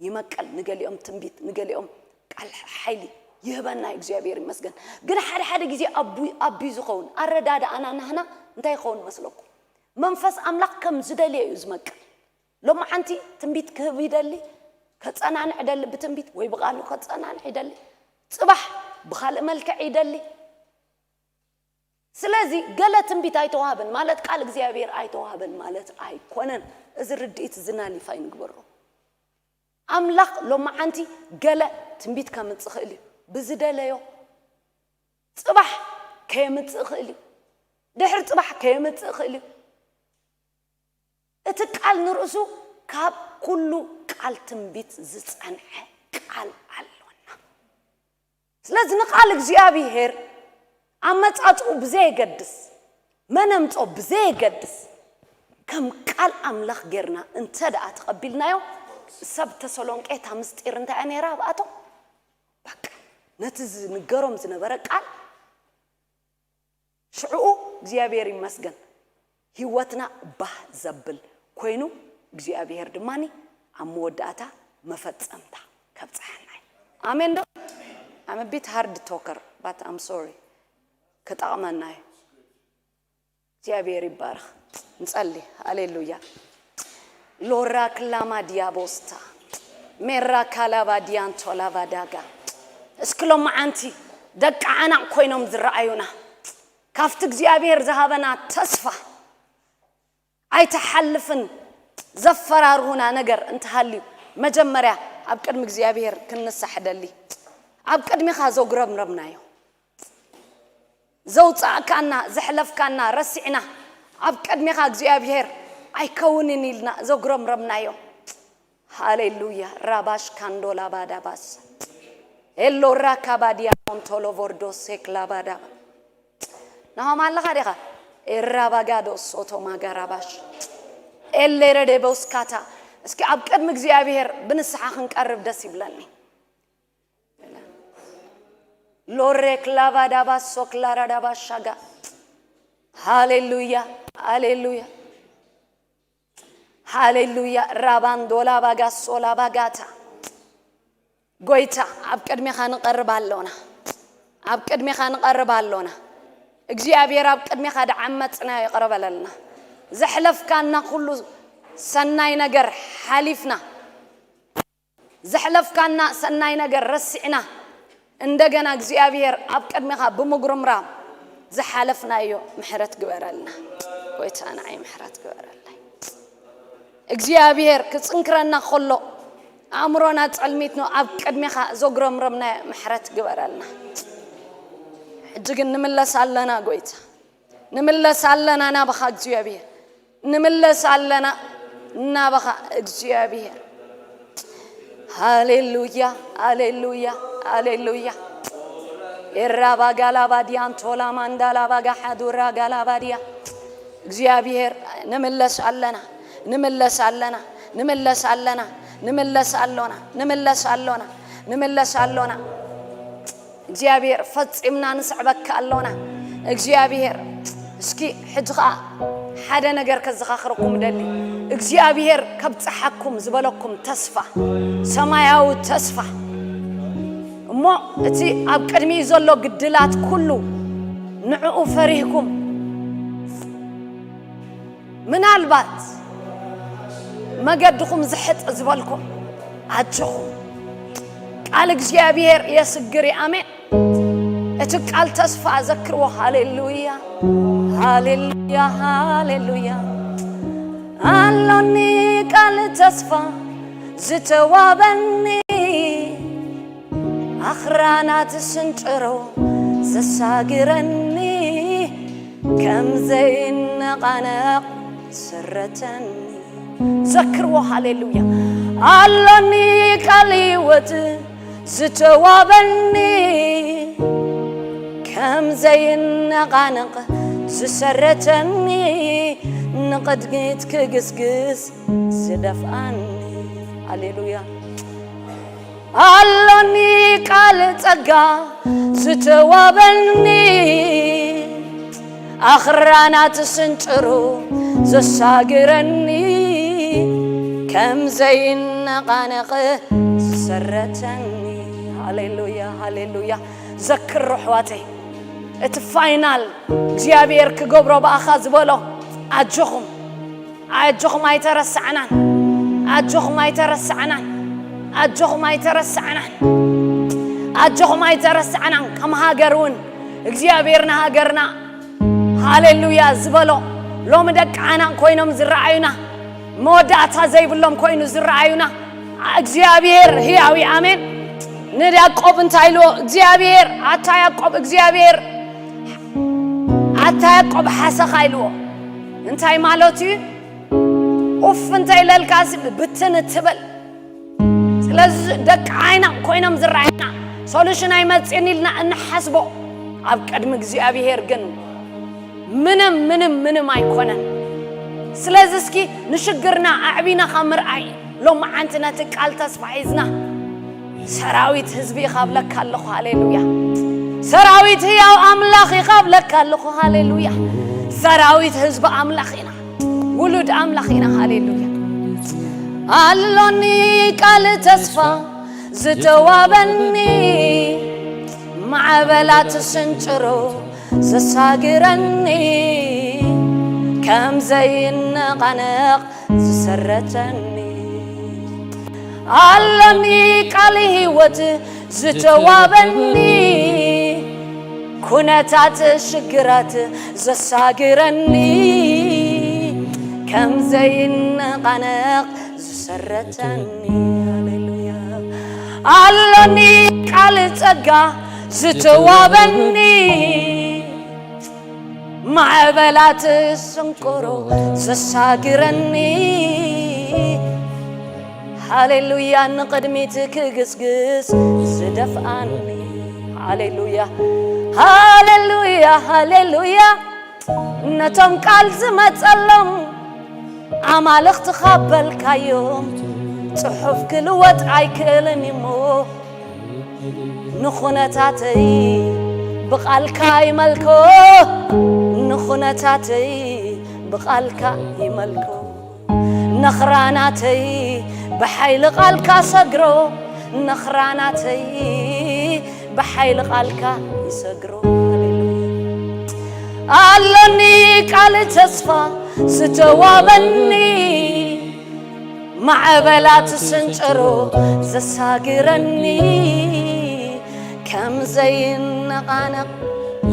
ይመቅል። ንገሊኦም ትንቢት፣ ንገሊኦም ቃል ሓይሊ ይህበና እዩ፣ እግዚኣብሔር ይመስገን። ግን ሓደ ሓደ ግዜ ኣቡ-፣ ኣቢዩ ዝኸውን ኣረዳድኣና ናህና እንታይ ይኸውን መስለኩም? መንፈስ ኣምላኽ ከም ዝደልዮ እዩ ዝመቅል። ሎማዓንቲ ትንቢት ክህብ ይደሊ፣ ከጸናንዕ ይደሊ ብትንቢት ወይ ብቓሉ ከጸናንዕ ይደሊ። ጽባሕ ብኻልእ መልክዕ ይደሊ። ስለዚ ገለ ትንቢት ኣይተዋህበን ማለት ቃል እግዚኣብሔር ኣይተዋህበን ማለት ኣይኮነን። እዚ ርድኢት እዚ ናሊፋይ ንግበሮ። ኣምላኽ ሎማዓንቲ ገለ ትንቢት ከምጽእ ይኽእል እዩ፣ ብዝደለዮ። ጽባሕ ከየምጽእ ይኽእል እዩ፣ ድሕሪ ጽባሕ ከየምጽእ ይኽእል እዩ። እቲ ቃል ንርእሱ ካብ ኩሉ ቃል ትንቢት ዝጸንዐ ቃል ኣሎና። ስለዚ ንቃል እግዚኣብሔር ኣመጻጽኡ ብዘየገድስ፣ መን ኣምጾ ብዘየገድስ፣ ከም ቃል ኣምላኽ ጌርና እንተ ደኣ ተቐቢልናዮ፣ ሰብ ተሰሎንቄ እታ ምስጢር እንታይ እያ ነይራ ኣብኣቶም? በቃ፣ ነቲ ዝንገሮም ዝነበረ ቃል ሽዕኡ እግዚኣብሔር ይመስገን፣ ህይወትና ባህ ዘብል ኮይኑ፣ እግዚኣብሔር ድማ ኣብ መወዳእታ መፈጸምታ ከብጽሓና እዩ። ኣሜን ዶ? I'm a bit hard talker, but I'm sorry። ክጠቕመና እዩ። እግዚኣብሔር ይባረኽ። ንጸሊ። ሃሌሉያ። ሎራ ክላማ ዲያቦስታ፣ ሜራ ካላባ ዲያንቶ ላባ ዳጋ። እስኪ ሎማዓንቲ ደቂ ዓናቕ ኮይኖም ዝረኣዩና፣ ካብቲ እግዚኣብሔር ዝሃበና ተስፋ ኣይትሓልፍን ዘፈራርሁና ነገር እንተሃልዩ፣ መጀመርያ ኣብ ቅድሚ እግዚኣብሔር ክንንሳሕ እደሊ። ኣብ ቅድሚኻ ዘጉረምረምናዮ፣ ዘውጻእካና፣ ዘሕለፍካና ረሲዕና፣ ኣብ ቅድሚኻ እግዚኣብሔር ኣይከውንን ኢልና ዘጉረምረምናዮ። ሃሌሉያ። ራባሽ ካንዶላ ባዳባስ። ኤሎራ ካባዲያ ሞንቶሎ ቮርዶ ሴክላባዳ ናሆም ኣለኻ ዲኻ? ኤራባጋዶ ሶቶ ማጋራባሽ ኤሌረደ ቦስካታ። እስኪ ኣብ ቅድሚ እግዚኣብሔር ብንስሓ ክንቀርብ ደስ ይብለኒ። ሎሬክ ላቫዳባ ሶክላራዳባ ሻጋ። ሃሌሉያ፣ ሃሌሉያ፣ ሃሌሉያ። ራባንዶላ ባጋ ሶላ ባጋታ። ጎይታ፣ ኣብ ቅድሜኻ ንቐርብ ኣሎና፣ ኣብ ቅድሜኻ ንቐርብ ኣሎና። እግዚኣብሔር፣ ኣብ ቅድሜኻ ደዓመፅና ይቕረ በለልና። ዘሕለፍካና ኩሉ ሰናይ ነገር ሓሊፍና፣ ዘሕለፍካና ሰናይ ነገር ረሲዕና፣ እንደገና እግዚኣብሔር ኣብ ቅድሜኻ ብምጉርምራም ዝሓለፍናዮ ምሕረት ግበረልና። ጎይታ፣ ንዓይ ምሕረት ግበረለይ። እግዚኣብሔር ክጽንክረና ከሎ፣ ኣእምሮና ጸልሚት ነው ኣብ ቅድሜኻ ዘጉረምረምናዮ ምሕረት ግበረልና። ሕጂ ግን ንምለስ ኣለና ጎይታ፣ ንምለስ ኣለና ናባኻ እግዚኣብሔር፣ ንምለስ ኣለና ናባኻ እግዚኣብሔር። ሃሌሉያ፣ ሃሌሉያ፣ ሃሌሉያ። ኤራባ ጋላባ ዲያንቶላ ማንዳላባ ጋሓዱራ ጋላባ ዲያ። እግዚኣብሔር ንምለስ ኣለና፣ ንምለስ ኣለና፣ ንምለስ ኣለና፣ ንምለስ ኣሎና፣ ንምለስ ኣሎና፣ ንምለስ ኣሎና። እግዚኣብሔር ፈጺምና ንስዕበካ ኣሎና። እግዚኣብሔር እስኪ ሕጂ ኸኣ ሓደ ነገር ከዘኻኽረኩም ደሊ። እግዚኣብሔር ከብጽሓኩም ዝበለኩም ተስፋ፣ ሰማያዊ ተስፋ፣ እሞ እቲ ኣብ ቅድሚኡ ዘሎ ግድላት ኩሉ ንዕኡ ፈሪህኩም፣ ምናልባት መገድኹም ዝሕጥ ዝበልኩም፣ ኣጆኹም፣ ቃል እግዚኣብሔር የስግር እዩ። ኣሜን። እቲ ቃል ተስፋ ዘክርዎ። ሃሌሉያ፣ ሃሌሉያ፣ ሃሌሉያ። ኣሎኒ ቃል ተስፋ ዝተዋበኒ፣ ኣኽራናት ስንጭሮ ዘሳግረኒ፣ ከም ዘይነቓነቕ ዝሰረተኒ። ዘክርዎ። ሃሌሉያ። ኣሎኒ ቃል ህይወት ዝተዋበኒ፣ ከም ዘይነቓነቕ ዝሰረተኒ፣ ንቕድሚት ክግስግስ ዝደፍኣኒ። ሃሌሉያ። ኣሎኒ ቃል ጸጋ ዝተዋበኒ፣ ኣኽራናት ስንጭሩ ዘሳግረኒ፣ ከም ዘይነቓነቕ ዝሰረተኒ። ሃሌሉያ፣ ሃሌሉያ። ዘክር ኣሕዋተይ፣ እቲ ፋይናል እግዚኣብሔር ክገብሮ ብኣኻ ዝበሎ፣ ኣጆኹም፣ ኣጆኹም ኣይተረሳዕናን፣ ኣጆኹም ኣይተረሳዕናን፣ ኣጆኹም ኣይተረሳዕናን፣ ኣጆኹም ኣይተረሳዕናን። ከም ሃገር እውን እግዚኣብሔር ንሃገርና፣ ሃሌሉያ፣ ዝበሎ፣ ሎሚ ደቂ ዓናቕ ኮይኖም ዝረኣዩና፣ መወዳእታ ዘይብሎም ኮይኑ ዝረኣዩና፣ እግዚኣብሔር ህያው እዩ። ኣሜን። ንያዕቆብ እንታይ ኢልዎ? እግዚኣብሔር፣ ኣታ ያዕቆብ፣ እግዚኣብሔር፣ ኣታ ያዕቆብ ሓሰኻ ኢልዎ። እንታይ ማለት እዩ? ኡፍ እንተ ኢለልካሲ ብትን እትብል። ስለዚ ደቂ ዓይና ኮይኖም ዝረኣዩና፣ ሶሉሽን ኣይመጽእን ኢልና እንሓስቦ፣ ኣብ ቅድሚ እግዚኣብሔር ግን ምንም፣ ምንም፣ ምንም ኣይኮነን። ስለዚ እስኪ ንሽግርና ኣዕቢና ካብ ምርኣይ፣ ሎማዓንቲ ነቲ ቃል ተስፋ ሒዝና፣ ሰራዊት ህዝቢ ኢኻ ብለካ ኣለኹ። ሃሌሉያ። ሰራዊት ህያው ኣምላኽ ኢኻ ብለካ ኣለኹ። ሃሌሉያ። ሰራዊት ህዝቢ ኣምላኽ ኢና። ውሉድ ኣምላኽ ኢና። ሃሌሉያ። ኣሎኒ ቃል ተስፋ ዝተዋበኒ፣ ማዕበላት ስንጭሮ ዘሳግረኒ፣ ከም ዘይነቓነቕ ዝሰረተኒ። ኣሎኒ ቃል ህይወት ዝተዋበኒ፣ ኩነታት ሽግራት ዘሳግረኒ፣ ከም ዘይነቓነቕ ዝሰረተኒ። ሃሌሉያ። ኣሎኒ ቃል ጸጋ ዝተዋበኒ፣ ማዕበላት ስንቁሮ ዘሳግረኒ፣ ሃሌሉያ፣ ንቕድሚት ክግስግስ ዝደፍኣኒ። ሃሌሉያ፣ ሃሌሉያ፣ ሃሌሉያ። ነቶም ቃል ዝመጸሎም ኣማልኽትኻ በልካዮም፣ ጽሑፍ ክልወጥ ኣይክእልን እሞ፣ ንኹነታተይ ብቓልካ ይመልኮ፣ ንኹነታተይ ብቓልካ ይመልኮ። ነኽራናተይ ብሓይሊ ቃልካ ሰግሮ፣ ነኽራናተይ ብሓይሊ ቃልካ ይሰግሮ። ሃሌሉያ። ኣሎኒ ቃል ተስፋ ዝተዋበኒ፣ ማዕበላት ስንጭሮ ዘሳግረኒ፣ ከም ዘይነቓነቕ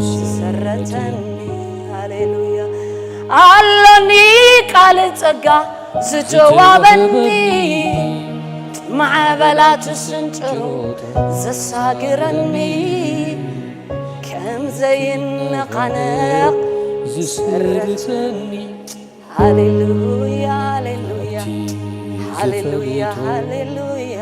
ዝሰረተኒ። ሃሌሉያ። ኣሎኒ ቃል ጸጋ ዝተዋበኒ፣ ማዕበላት ስንጭሮ ዘሳግረኒ፣ ከም ዘይነቓነቕ ዝሰረተኒ። ሃሌሉያ፣ ሃሌሉያ፣ ሃሌሉያ፣ ሃሌሉያ።